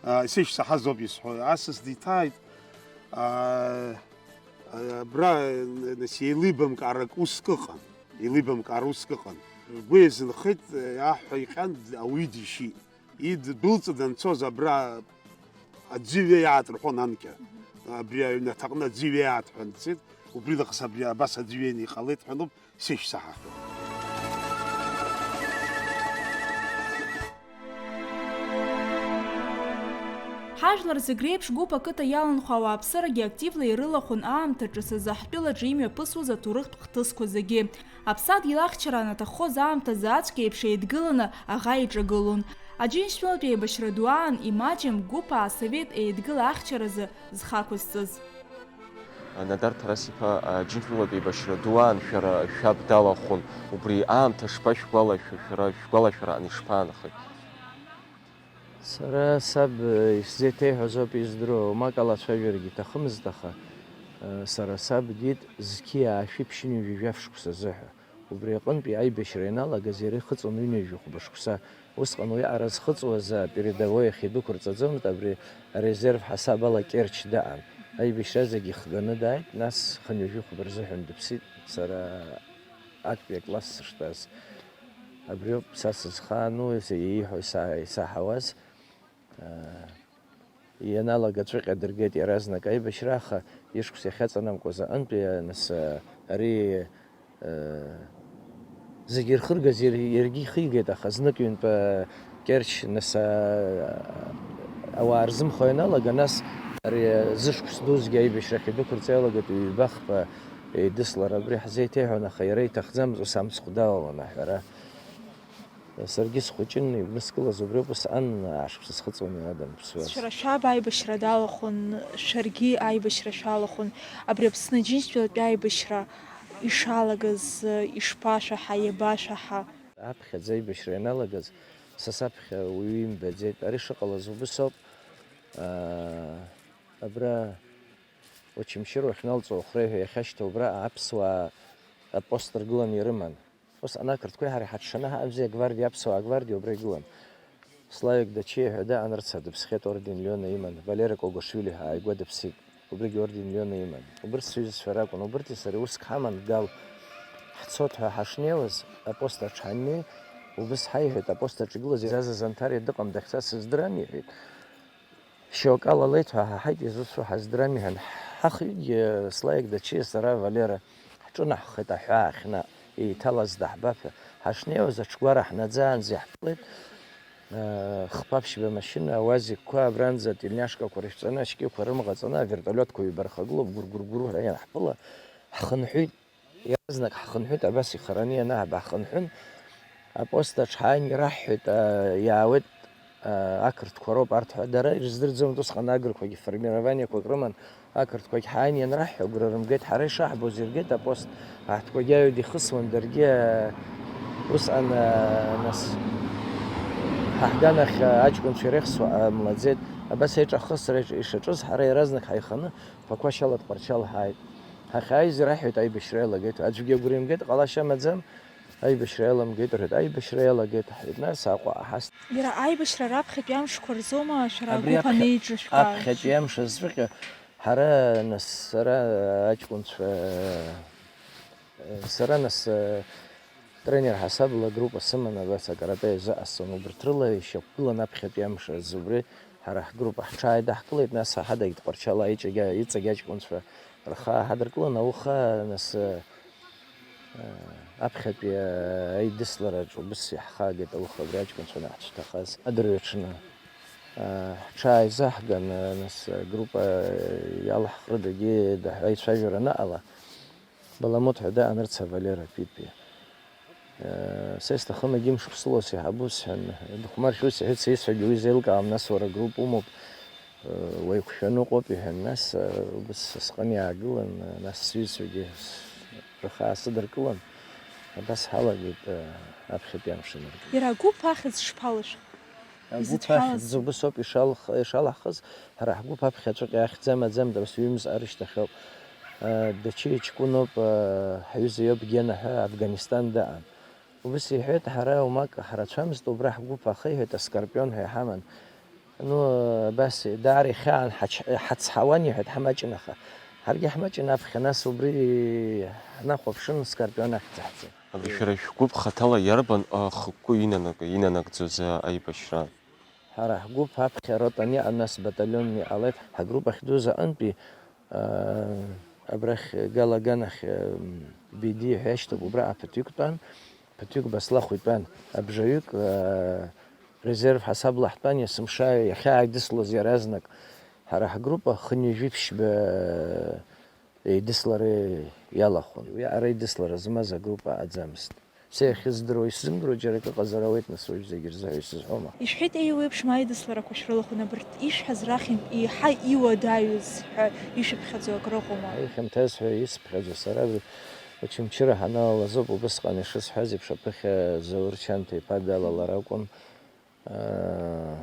а, сышьсаҳаз ауп исҳәо. Асас диҭааит, а, а, абра, нас, еилибамкаара уск ыҟан, еилибамкаара уск ыҟан. Ргәы иазынхеит, аҳәа иҟьан, ауаҩы дишьит. Идәылҵ данцоз абра аӡәы иҩеи ааҭ рҳәон анкьа. Абри аҩнаҭаҟны аӡәы иҩеи ааҭ ҳәа дцеит, убри нахыс абри абас аӡәы иҩеины иҟалеит ҳәа ауп. Сышьсаҳахьоуп. Ҳажәлар зегь реиԥш Гәыԥ ақыҭа иаланхо ауааԥсырагьы активла ирылахәын аамҭа ҿыц азы ҳтәылаҿы имҩаԥысуаз аҭоурыхтә хҭысқәа зегьы. Аԥсадгьыл ахьчара анаҭаххоз аамҭазы ацәгьа еиԥш еидгыланы аӷа иҿагылон. Аџьынџьтәылатә еибашьра ду аан имаҷым Гәыԥаа асовет еидгыла ахьчаразы зхы ақәызҵаз. Надар Ҭарас-иԥа, Аџьынџьтәылатә еибашьра ду аан шәара шәаб далахәын. Убри аамҭа шԥашәгәалашәо, шәара шәгәалашәара аан ишԥаанхеи? Сара саб, э, исзеиҭеиҳәаз ауп издыруа, уамак алацәажәарагьы иҭахымызт, аха, э, сара саб диит зқьи аашәи ԥшьынҩажәи жәаф шықәса азыҳәа. Убри аҟынтәи аибашьра ианалагаз иара ихыҵуан ҩынҩажәи хәба шықәса. Усҟан уиаҟара зхыҵуаз апередовой ахь идәықәырҵаӡомызт, абри арезерв ҳасаб ала Керчь даан. Аибашьра зегь ихганы дааит, нас хынҩажәи хәба рзыҳәан дыԥсит, сара актәи акласс сыштәаз. Абриоуп са сызхаану, са ииҳәо иса-, исаҳауаз. Ианалага ҵәыҟьа дыргеит иаразнак аибашьра, аха ишықәс иахьаҵанамкуаз аҟынтәи, нас, ари, зегьы ирхыргаз иар-, иаргьы ихигеит, аха знык-ҩынтә, Керчь, нас, ауаа рзымхо ианалага, нас ари зышықәс дузгьы аибашьрахь идәықәырҵа иалагеит, ҩба-хԥа еидыслар абри ҳзеиҭеиҳәон, аха иара иҭахӡамызт, ус амцхә далалон аҳәара. Саргьы схәыҷын, иҩныскылаз убриоуп, усҟан ашықәса схыҵуан иара данԥсуаз. Шәара шәаб аибашьра далахәын, шәаргьы аибашьра шәалахәын. Абри Аԥсны Аџьынџьтәылатәи аибашьра ишалагаз, ишԥашәаҳа, иабашәаҳа? Аԥхьаӡа аибашьра ианалагаз, са саԥхьа уаҩы имбаӡеит. Ари шыҟалаз убыс ауп. Аа, абра Очамчыра уахьналҵуа Охәреи ҳәа иахьашьҭоу убра аԥсуаа апост ргыланы ирыман. Усҟан ақырҭқәеи ҳареи ҳаҽшаны ҳаҟамзи, агвардиа, аԥсуаа агвардиа убра игылан. Славик Дачиа ҳәа дыҟан, рыцҳа дыԥсхьеит, орден Леона иман, Валера Кокошвили ҳәа ааигәа дыԥсит, убригьы орден Леона иман. Убырҭ сҩызцәа ракәын, убырҭи сареи уск ҳаман, Гал, ҳцот ҳәа ҳашнеиуаз, апост аҿы ҳаннеи, убыс ҳаиҳәеит, апост аҿы игылаз Заза Занҭариа дыҟам, дахьцаз сыздырам, иҳәеит. Шьоукы алалеит ҳәа ҳаҳаит, изусу ҳаздырам, иҳәан, ҳахҩыкгьы, Славик Дачиа, сара, Валера, ҳҿынаҳхеит аҳәаа ахьна, еиҭалаз даҳбап ҳәа. Ҳашнеиуаз аҽгәара ҳнаӡаанӡа иаҳԥылеит, э, хԥа-ԥшьба машьына, уазикқәа, абранӡа ательняшкақәа рышәҵаны, ашькьықәа рымӷаҵаны, авертолиотқәа ҩба рхагылоуп, гәыргәыргәыру ҳәа ианаҳԥыла, ҳхынҳәит. Иаразнак ҳхынҳәит, абас ихараны ианаҳба ҳхынҳәын, апост аҿы ҳааин ираҳҳәеит, а, иаауеит, а, ақырҭқәа роуп арҭ ҳәа. Дара ирыздырӡомызт, усҟан агрқәагьы формированиақәак рыман, ақырҭқәагь ҳааин ианраҳҳәа, агәра рымгеит, ҳара ишаҳбоз иргеит апост, аҳҭқәагьы аҩада ихысуан, даргьы, а, усҟан, а, нас, ҳаҳганахь, а, аҷкәынцәа ирыхьсуа ҟамлаӡеит. Абас аиҿахысра иш-, ишаҿыз, ҳара иаразнак ҳаиханы Ԥақәашьала Тҟәарчал ҳааит. Ҳахьааиз ираҳҳәеит аибашьра иалагеит ҳәа. Аӡәгьы агәра имгеит, ҟалашьа амаӡам, аибашьра иаламгеит рҳәеит. Аибашьра иалагеит ҳҳәеит. Нас Аҟәа ҳас- Иара аибашьра раԥхьатәи амшқәа рзоума шәара Абри агәыԥ аԥхьа-, анеиҿышәкаа? Аԥхьатәи амш азыҳәа ҳара, нас, сара аҷкәынцәа, сара, нас, тренер ҳасабла агруппа сыманы, абас акарате иазыҟасҵон. Убырҭ рыла ишьақәгылан аԥхьатәи амш азы убри ҳара ҳгруппа ҳҽааидаҳкылеит, нас ҳадагь Тҟәарчал аиҿагьа-, иҵегь аҷкәынцәа рхы ааҳадыркылан, ауха, нас, э, аԥхьатәи, э, аидыслараҿ убыс иаҳхагеит, ауха абри аҷкәынцәа анаҳцәҭахаз. Адырҩаҽны, э, ҳҽааизаҳган, э, нас, агруппа, э, иалаҳхрыдагьы даҳәа аицәажәара анаҟала, Баламут ҳәа даанырца Валера Пипи. Э, са исҭахым егьи мшықәсыла ус иҳабу сҳәан, дыхәмаршәа ус иҳәеит, сеисҳәагьы уи зеилкаам, нас уара агрупп умоуп, э, уеиқәшәаны уҟоуп, иҳәан, нас, э, убас сысҟан иаагылан, э, нас сҩызцәагьы с-, рхы аасыдыркылан, абас ҳалагеит, э, аԥхьатәи амш аныркы. Иара агәыԥ ахьӡ шԥалашәо? Агәыԥ изыдҳәалаз ахьӡ убыс ауп ишалх-, ишалаҳхыз, ҳара ҳгәыԥ аԥхьаҵәҟьа ахьӡ амаӡам, дара сҩымз арышьҭахьоуп. Дачиа ҷкәыноуп, ҳҩыза иоуп Гена ҳәа, Афганистан даан. Убыс иҳәеит, ҳара умак ҳрацәамызт, убра ҳгәыԥ ахиҳәеит Аскорпион ҳәа иҳаман. Ну, абас, даара ихьаан ҳач-, ҳацҳауан, иҳәеит, ҳмаҷын аха. Ҳаргьы ҳмаҷын аԥхьа, нас убри ҳнахәаԥшын, Скорпион ахьӡ ҳҵеит. Абри шәара шәгәыԥ хаҭала иарбан ахықәкы инанаг-, инанагӡоз аибашьра? Ҳара ҳгәыԥ аԥхьа ротан иҟан, нас баталионны иҟалеит. Ҳгрупп ахьдуз аҟынтәи, аа, абрахь Галаган ахь, м, Биди ҳәа иашьҭоуп, убра аԥыҭҩык тәан, ԥыҭҩык Баслахә итәан, абжаҩык, аа, резерв ҳасабла ҳтәан, есымша иахьааидыслоз иаразнак. Ҳара ҳгруппа хынҩажәи ԥшьба еидыслара иалахәын. Уи аҟара еидыслара змаз агруппа аҟаӡамызт. Са иахьыздыруа, исзымдыруа џьара акы ыҟазар ауеит, нас уажә зегь рзыҳәа исызҳәома? Ишәҳәеит, еиуеиԥшым аидысларақәа шәрылахәын, абарҭ ишәҳәаз рахьынтә еиҳа иуадаҩыз ҳәа ишәыԥхьаӡо акрыҟоума? Ихьанҭаз ҳәа исыԥхьаӡо сара Очамчыра ҳаналалаз ауп, убысҟан ишысҳәаз еиԥш, аԥыхьа Заур Чанҭа-иԥа далалар акәын. Аа,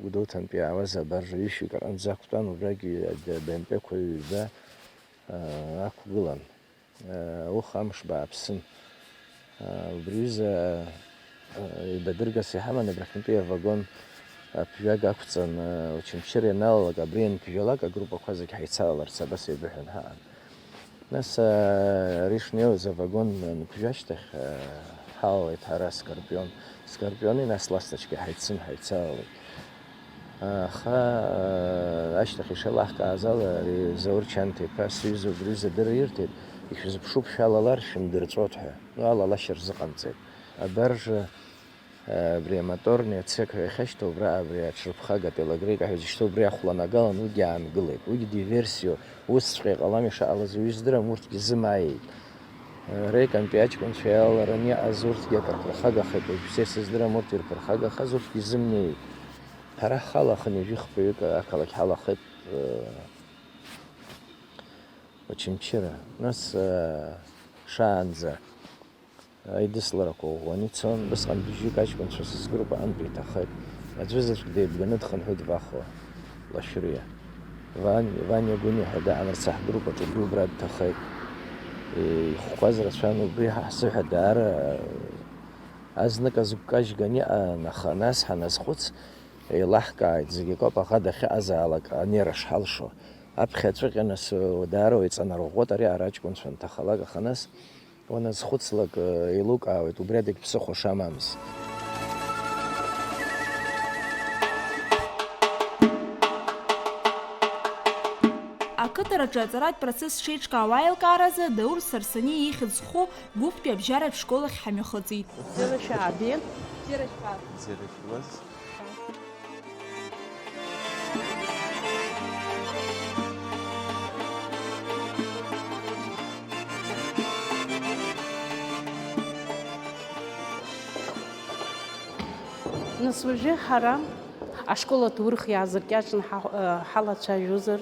Гәдоуҭантәи иаауаз абаржа ҩышәҩык аҟынӡа ақәтәан, убрагь ад-, абемпеқәа ҩба, аа, ақәгылан. Ауха амш бааԥсын. Аа, убри аҩыза, аа, еибадыргас иҳаман абрахьынтәи авагон, а, ԥжәага ақәҵан, аа, Очамчыра ианалалак, абри ианԥжәалак, агруппақәа зегь ҳаицалаларц абас еибыҳәан ҳаҟан. Нас, аа, ари шнеиуаз авагон анԥжәа ашьҭахь, аа, ҳалалеит ҳара Скорпион. Скорпиони нас Ласточкеи ҳаицын ҳаицалалеит. Аха, аа, ашьҭахь ишеилаҳкааз ала, ари Заур Чанҭа-иԥа сҩыза убри задырра ирҭеит, ишәзыԥшуп шәалалар, шәымдырҵәот ҳәа. Ну, алалашьа рзыҟамҵеит. Абаржа Абри амоторни ацеқь ҳәа иахьашьҭоу, убра абри аҽырԥхага телогрейка ҳәа изышьҭоу, убри ахәланагалан уигьы аангылеит. Уигьы диверсиоу, усҵәҟьа иҟалам ишаҟалаз уаҩы издырам, урҭгьы зымааиеит. Рекантәи аҷкәынцәа иалалараны иҟаз урҭгьы акыр ԥырхагахеит, уажәшьҭа исыздырам урҭ ирԥырхагахаз, урҭгьы изымнеит. Ҳара ҳхала хынҩажәи хԥаҩык ақалақь ҳалахеит, Очамчыра. Нас, шаанӡа Аидысларақәа ӷәӷәаны ицон, убысҟан бжьҩык аҷкәынцәа сызгәыркәа антәи иҭахеит. Аӡәы заҵәык деибганы дхынҳәит Вахо Лашәриа. Ван-, Ваниа Гәыниа ҳәа даанырца ҳгрупп аҿы убри убра дҭахеит. Ихәқәаз рацәан, убри ҳа ҳзыҳәа даара Азнык азгәкажьган иҟан, аха нас ҳаназхәыц, еилаҳкааит, зегь акоуп, аӷа дахьыҟазаалак анера шҳалшо. Аԥхьаҵәҟьа нас, даара уеиҵанарӷәӷәоит ари ара аҷкәынцәа анҭахалак, аха нас, уаназхәыцлак, еилукаауеит, убри адагь ԥсыхәа шамамыз. Ақыҭараҿы аҵаратә процесс шеиҿкаау аилкааразы Даур Сарсаниа ихьӡ зху гәыԥтәи абжьаратә школ ахь ҳамҩахыҵит. Зеилашәа Абиа. Зеилашәа. Зеилашәа. Нас уажәы ҳара ашкол аҭоурых иаазыркьаҿны ҳа-, ҳалацәажәозар,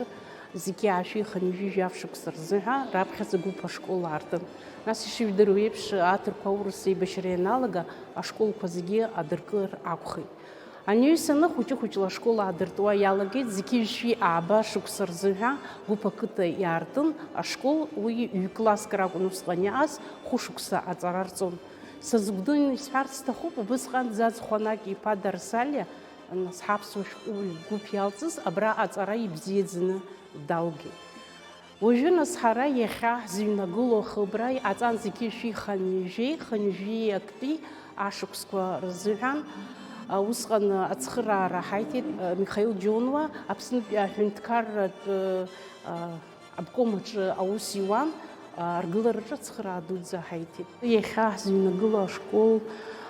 зегьы ашәи хынҩажәи жәаф шықәса рзыҳәа раԥхьаӡа гәыԥ ашкол аартын. Нас ишыжәдыруа еиԥш, аҭырқәа аурыс еибашьра ианалага, ашколқәа зегьы адыркыр акәхеит. Анаҩс аны хәыҷы-хәыҷла ашкол аадыртуа иалагеит, зқьи жәшәи ааба шықәса рзыҳәа гәыԥ ақыҭа иаартын ашкол, уи ҩ-класск ракәын усҟан иааз, хәышықәса аҵара рҵон. Са зыгәдын исҳәарц сҭахуп, убысҟан Ӡаӡ Хәанак иԥа Дарсалиа, нас ҳаԥсуа шәҟәыҩҩы гәыԥ иалҵыз, абра аҵара ибзиаӡаны далгеит. Уажәы нас ҳара иахьа ҳзыҩнагылоу ахыбра аҵан зқьи жәшәи хынҩажәи, хынҩажәи актәи ашықәсқәа рзыҳәан, а, усҟан ацхыраара ҳаиҭеит, а, Михаил Џьонуа, Аԥснытәи аҳәынҭқарратә, а, обком аҿы аус иуан, а, аргылараҿы ацхыраа дуӡӡа ҳаиҭеит. Иахьа ҳзыҩнагылоу ашкол,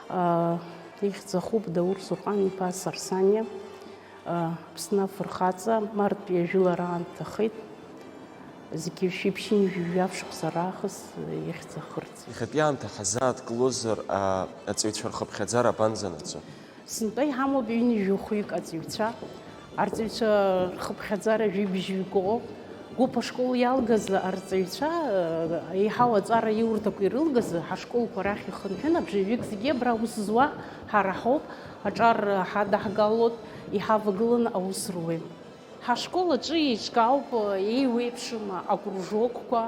а, ихьӡ ахуп Даур Сурҟан-иԥа Сарсаниа. Аԥсны афырхаҵа мартәи ажәылара аан дҭахеит. Зқьи жәшәи ԥшьынҩажәи жәаф шықәса раахыс ихьӡ ахырҵеит. Иахьатәи аамҭа ҳазааҭгылозар, а, аҵаҩцәа рхыԥхьаӡара абанӡанаӡо? Сынтәа иҳамоуп ҩынҩажәи хәҩык аҵаҩцәа. Арҵаҩцәа рхыԥхьаӡара жәибжьҩык ыҟоуп. Гәыԥ ашкол иалгаз арҵаҩцәа, еиҳау аҵара иурҭақәа ирылгаз ҳашколқәа рахь ихынҳәын, абжаҩык зегьы абра аус зуа ҳара ҳауп, аҿар ҳадаҳгалоит, иҳавагыланы аус руеит. Ҳашкол аҿы еиҿкаауп еиуеиԥшым акружокқәа,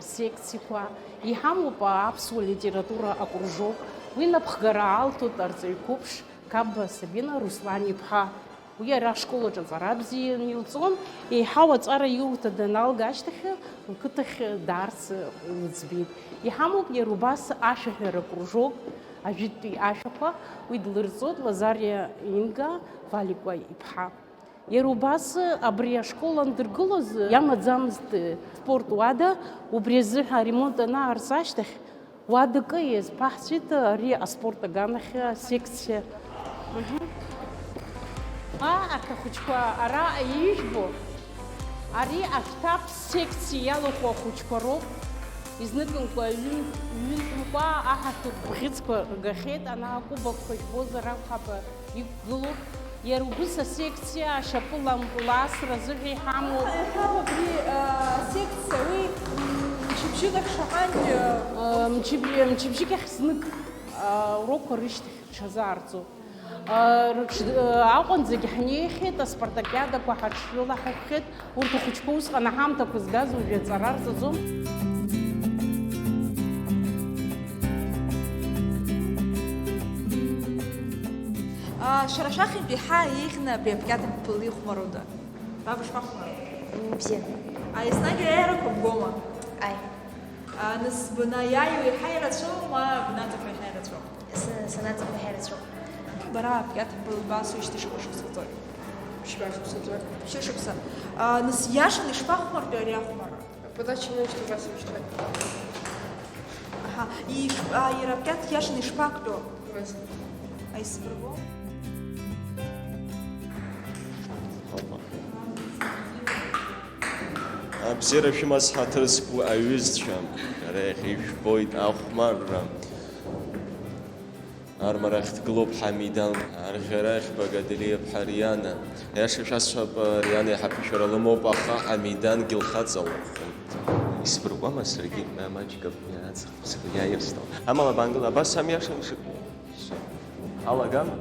асекциақәа, иҳамоуп аԥсуа литература акружок, уи напхгара аалҭоит арҵаҩ қәыԥш Қапба Сабина Руслан-иԥҳа. Уи ара ашкол аҿы аҵара бзианы илҵон, еиҳау аҵара иурҭа даналга ашьҭахь лқыҭахь даарц лыӡбеит. Иҳамоуп иара убас ашәаҳәара кружок, ажәытәтәи ашәақәа, уи длырҵоит Лазариа Инга Валикәа иԥҳа. Иара убас абри ашкол андыргылоз иамаӡамызт спорт уада, убри азыҳәа аремонт анаарц ашьҭахь, уадак иазԥаҳҵәеит ари аспорт аганахь асекциа. Мгм. А, арҭ ахәыҷқәа ара ижәбо, ари ашәҭаԥ секциа иалахәу ахәыҷқәа роуп. Изныкымкәа ҩын-, ҩынтәымкәа аҳаҭыр бӷьыцқәа ргахьеит, ана акубокқәа жәбозар акәхап, иқәгылоуп. Иара убыс асекциа ашьапылампыл асра азыҳәа иҳамоуп. Иахьа убри, а, асекциа, уи, м, мчыбжьык ахь шаҟантә, а, А, мчыбжь-, мчыбжьык ахь знык, а, урокқәа рышьҭахь рҽазаарҵо. А, рыҽ-, а, аҟынӡагь ҳнеихьеит, аспартакиадақәа ҳаҽрылаҳххьеит. Урҭ ахәыҷқәа усҟан аҳамҭақәа згаз уажәы аҵара рҵаӡом. А, шәара шәахьынтә еиҳа еиӷьны абри абкьаҭмпыл ихәмаруда? Баб, ишԥахәмаруа? М, бзиа. А, еснагь аиааирақәа бгома? Ааи. А, нас банаиааиуа еиҳа ирацәоу, ма бнаҵаԥо еиҳа ирацәоу? Са-, санаҵаԥо еиҳа ирацәоуп. Бара абкьаҭмпыл баасуижьҭеи шықәса шықәсаҵои? Ԥшьба шықәсаҵои? Ԥшьышықәса. А, нас иашан ишԥахәмартәи ари ахәмарра? Подача имущества вас устроит? Аҳа, иш-, а, иара абкьаҭ иашаны ишԥактәу? Вас. Аисбырго? Абзиара шәымаз ҳаҭыр зқәу аҩызцәа, ара иахьа ижәбоит ахәмарра. Армарахь дгылоуп Ҳамидан, арӷьарахь Багадели-иԥҳа Риана. Аиаша шәасҳәап, Риана иаҳа ԥышәара лымоуп, аха Ҳамидангьы лхаҵа лакәын. Исбыргәама саргьы, ма-, маҷк абни аҵх сгәы иааирсны. Амала бангыл, абас ами иаша мшык. Алагама?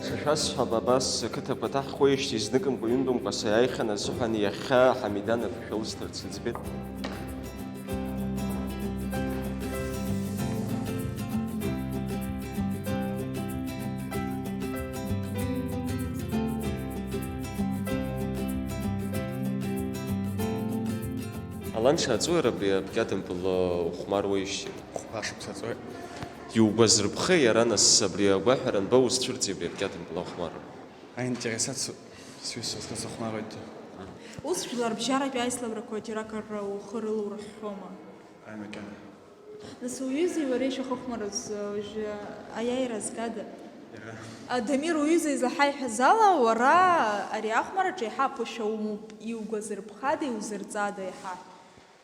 Сашәасҳәап, абас ақыҭақәа ҭаҳхуеижьҭеи зныкымкәа-ҩынтәымкәа сааихьан азыҳәан иахьа Ҳамидан аԥышәа лысҭарц лыӡбеит. Алан, шаҵуеи абри абкьадымпыл ухәмаруеижьҭеи? Хәба шықәса ҵуеит. Иугәазырԥхеи иара, нас, абри агәаҳәара анбаузцәырҵи абри абкьадымпыл ахәмарра? Аинтересацу сҩызцәа зны сыхәмаруеит. Ус жәларбжьаратәи аицлабрақәа џьаракыр ухы рылурыхьхьоума? Аи, макьана. Нас уҩызеи уареи шәахыхәмарыз, уажәы аиааира згада? Иара. А, Дамир, уҩыза излаҳаиҳәаз ала, уара ари ахәмараҿы еиҳа аԥышәа умоуп, иугәазырԥхада, иузырҵада еиҳа?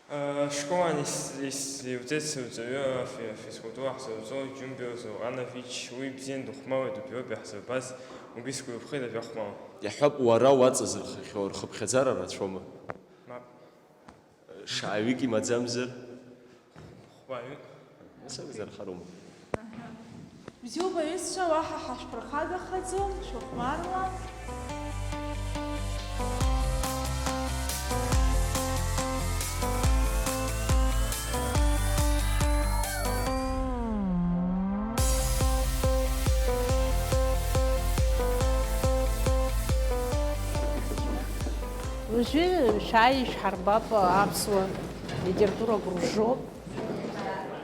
Э, школан ис-, ис-, иуӡеит сырҵаҩы, афи-, афизкультура ҳзырҵо Џьумбио Зауҟанович, уи бзиан дыхәмаруеит, убриоуп иаҳзырбаз, уигьы сгәаԥхеит, абри ахәмарра. Иаҳҳәап, уара уаҵазырхахьоу рхыԥхьаӡара рацәоума? Мап. Шааҩык имаӡамзар? Хәбаҩык. Нас акәзар, хароума? Бзиоуп, аҩызцәа, уаҳа ҳашәԥырхагахаӡом, шәыхәмарла. Уажәы шәааи, ишәҳарбап аԥсуа литература кружок.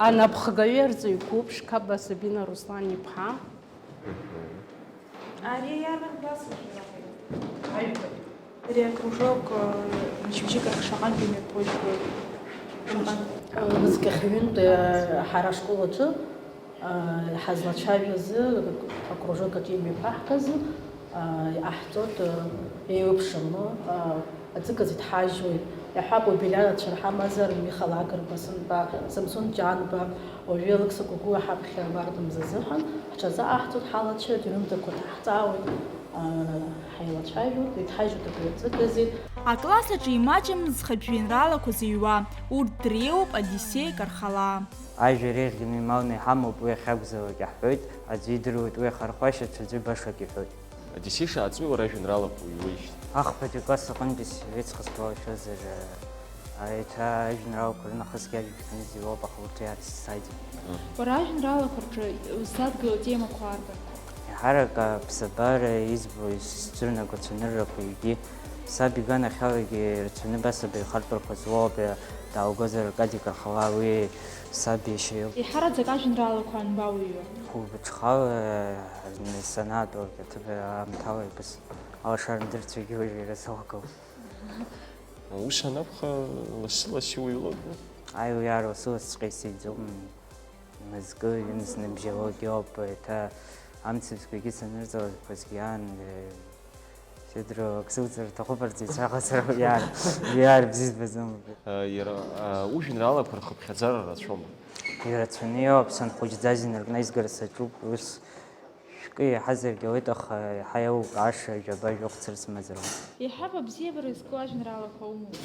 Анапхгаҩы арҵаҩ қәыԥш Қапба Сабина Руслан-иԥҳа. Ари иарбан классу шәзыҟаиҵеит? Ари акружок, э, мчыбжьык ахь шаҟантә имҩаԥуеит, шаҟантә? Мызкахь ҩынтә, э, ҳара ашкол аҿы, э, ҳазлацәажәаз, акружок аҿы имҩаԥаҳгаз, э, иҟаҳҵоит, э, еиуеиԥшым, э, Аҵык азы иҭҳажьуеит. Иаҳҳәап, убри ацәа рҳамазар, Миха Лакрба, сынтәа, Самсон Ҷанба, уажәы Алықьса Кәыкәуа ҳаԥхьа абарҭ мза азыҳәан, ҳҽазааҳҵоит, ҳалацәажәоит, рымҭақәа ҭаҳҵаауеит, аа, ҳаилацәажәоит, иҭҳажьуеит абри аҵык азы. Акласс аҿы имаҷым зхатә жәеинраалақәа зыҩуа, урҭ дреиуоуп Одиссеи Кархала. Ажәа реиӷьны ималны иҳамоуп, уи ахьакәзаалак иаҳҳәоит, аӡәы идыруеит уи ахархәашьа, ҽаӡәы башак иҳәоит. Одиссеи, шаҵуеи уара ажәеинраалақәа уҩуеижьҭеи? Ахԥатәи класс аҟынтәи сҩеиҵых сгәалашәозар, еиҭа ажәеинраалақәа рынахысгьы ажәабжь ҳәаны изыҩуоуп, аха урҭ иаарсзааит. Уара ажәеинраалақәа рҿы уззадгыло атемақәа арбан? Еиҳарак аԥсабара избо, исцәырнаго ацәаныррақәа, егьи саб иганахьалагьы ирацәаны абас абаҩхатәрақәа злоу абри дааугозар Аркади Кархала, уи саб иашьа иоуп. Еиҳараӡак ажәеинраалақәа анбауҩуа? Хәылбыҽхала, э, санаатәалак аҭыԥ аамҭала ибыс алашара андырцәагьы уажәы ирызлагом. Ус анакәха, лассы-лассы иуҩлоит, ну? Аи, уи ара лассы-лассҵәҟьа исеиӡом. Мызкы, ҩымз ныбжьалогьы ауп, еиҭа амцабзқәагьы санырҵалақәазгьы аан, э, Сидоро, ак сылҵыр аҭахуп, арҵаҩцәа ҟазара, иаар, иаар бзиа збаӡом. Иара, ужәеинраалақәа рхыԥхьаӡара рацәоума? Ирацәаны иоуп, санхәыҷӡаз инаркны аизгара саҿуп, ус шәкы иаҳазаргьы ауеит, аха иаҳа еилукааша жәаба-жәохә цырс мазароуп. Еиҳа абзиабара изку ажәеинраалақәа умоуп?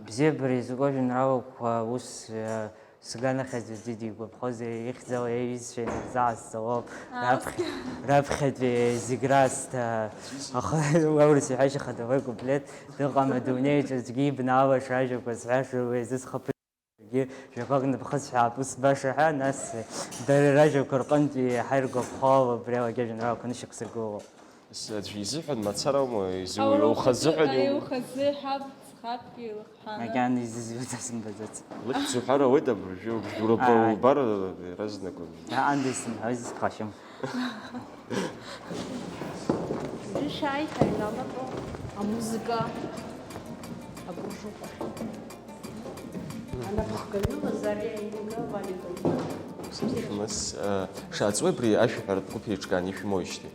Абзиабара изку ажәеинраалақәа ус, Сганахьаз аӡәы дигәаԥхозар, ихьӡала иҩызцәа инарзаасҵалоуп. Раԥхьатәи зегь раасҭа, аха аурыс иҳәашьа хадоу акуплет, дыҟам адунеиаҿ аӡәгьы ибнаалаша ажәақәа зҳәаша уи азы схаԥыцгьы, жәақәак ныбхысҳәаап, ус баша ҳәа, нас дара ражәақәа рҟынтәи иаҳа иргәаԥхо ала убри алагьы ажәеинраалақәа нышьақәсыргылоуп. Аӡәы изыҳәан мацара аума, изу-, Аура ухазыҳәан ухазы-, иу-, аи, ухазы ҳәа ӡӷабк илыхҳәаны. Макьана изызҩыз асымбаӡац. Лыхьӡ уҳәар ауеит абыржәы, уб-, ура-, Ааи. Убар, иаразнак. Аанда исымҳәоз исхашьам. Уажәы шәааи, ҳаҩналатәо амузыка акружок ахь. Анапхгаҩы Лазариа Инга Валиковна. Нас, э, шаҵуеи абри ашәаҳәаратә гәыԥ еиҿкааны ишәымоуижьҭеи?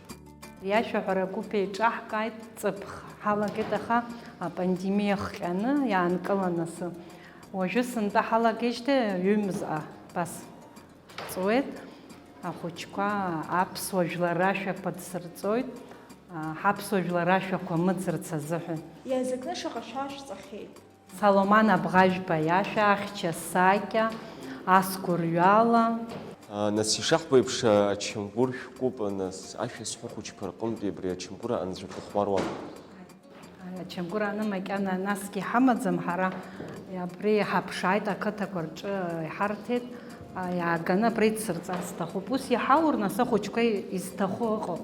Иашәаҳәара агәыԥ еиҿаҳкааит, ҵыԥх ҳалагеит, аха апандемиа хҟьаны иаанкылан асы. Уажәы сынтәа ҳалагеижьҭеи ҩымз абас ҵуеит. Ахәыҷқәа аԥсуа жәлар рашәақәа дсырҵоит, ҳаԥсуа жәлар рашәақәа мыӡырц азыҳәан. Иазакны шаҟа шәа шәҵахьеит? Саломан Абӷажәба иашәа, Ахьча сакьа, Ас гәырҩала. А, нас, ишаҳбо еиԥш, а, ачамгәыр шәкуп, а, нас, ашәа зҳәо хәыҷқәа рҟынтәи абри ачамгәыр анцәа дыхәмаруама? Ачамгәыр аны макьана насгьы иҳамаӡам ҳара, абри иҳаԥшааит, ақыҭақәа рҿы иҳарҭеит, а, иааганы абра идсырҵар сҭахуп. Ус иҳаур, нас, ахәыҷқәа изҭаху ыҟоуп.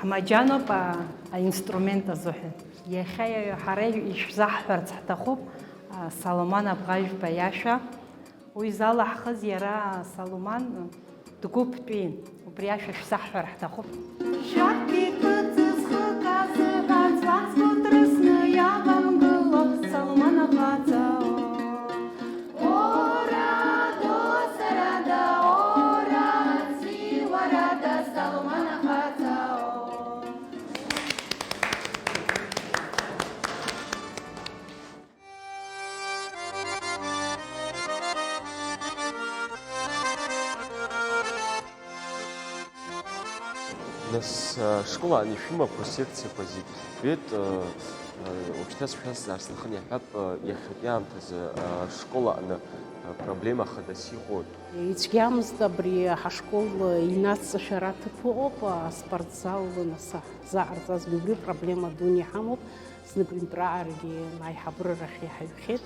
Ҳмаџьаноуп, а, аинструмент азыҳәан. Иахьа ҳара ишәзаҳҳәарц ҳҭахуп, Салуман Абӷажәба иашәа. Уи залаҳхыз иара Салуман дгәыԥтәын. Убри ашәа шәзаҳҳәар ҳҭахуп. Шәақьгьы кыдҵа зхы казыҳәан, ҵлак згәы ҭрысны иавамгыло Салуман ахаҵа. Ора, досарада, ора, циуарада, Салуман ахаҵа. Нас, а, школаан ишәымақәа, секциақәа зегь ҳбеит, а, а, уажәшьҭа сшәазҵаар сҭахын, иаҳҳәап, а, иахьатәи аамҭазы, а, школа аҟны, а, проблема хадас иҟоу? Ицәгьамызт абри ҳашкол инацҵашәара аҭыԥ ыҟоуп, аспортзал, нас, заҟарҵазгьы убри проблема дуны иҳамоуп. Знык ҩынтәраарагьы аиҳабыра рахь иҳаҩхьеит.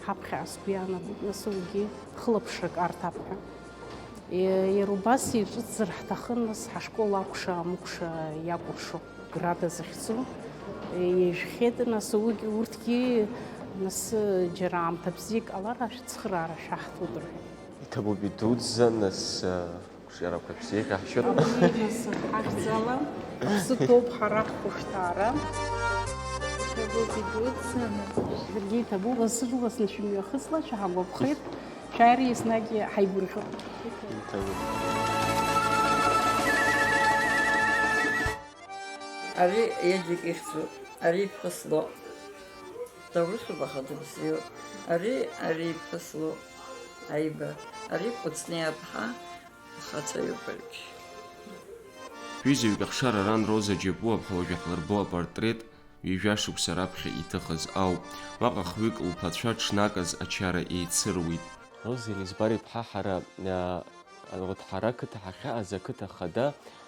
Ҳаԥхьаҟа сгәы иаанагоит, нас уигьы хылаԥшрак арҭап ҳәа. Е, иара убас иҿыцзар ҳҭахын, нас ҳашкол акәша-амыкәша иакәыршо града захьӡу, е, иажәхьеит, нас уигь-, урҭгьы, нас, џьара аамҭа бзиак ҟалар, ашәцхыраара шәаҳҭоит рҳәеит. Иҭабуп, идуӡӡа, нас, а, Қәҿиарақәа шәзеиӷьаҳшьоит. Абри нас ҳахьӡала аԥсы ҭоуп ҳара ҳхәышҭаара. Иҭабуп идуӡӡаны. Шәаргьы иҭабуп, лассы-ласны шәымҩахыҵла, шәҳагәаԥхеит, шәааира еснагь ҳаигәырӷьоит. Иҭабуп. Ари Едик ихьӡуп, ари иԥҳәыс лоуп. Дара русуп, аха дыбзиоуп. Ари, ари иԥҳәыс лоуп. Аиба, ари Кәыҵниа иԥҳа. Ахаҵаҩуп аригьы. Ҩызаҩык ахшара ран Роза Џьапуа-ԥҳа уажәы ҳлырбо апортрет ҩажәа шықәса раԥхьа иҭыхыз ауп. Уаҟа хҩык лԥацәа ҽнаказ ачара еицыруит. Роза Елизбар-иԥҳа ҳара, а, урҭ ҳара ақыҭа ҳахьааз ақыҭа хада,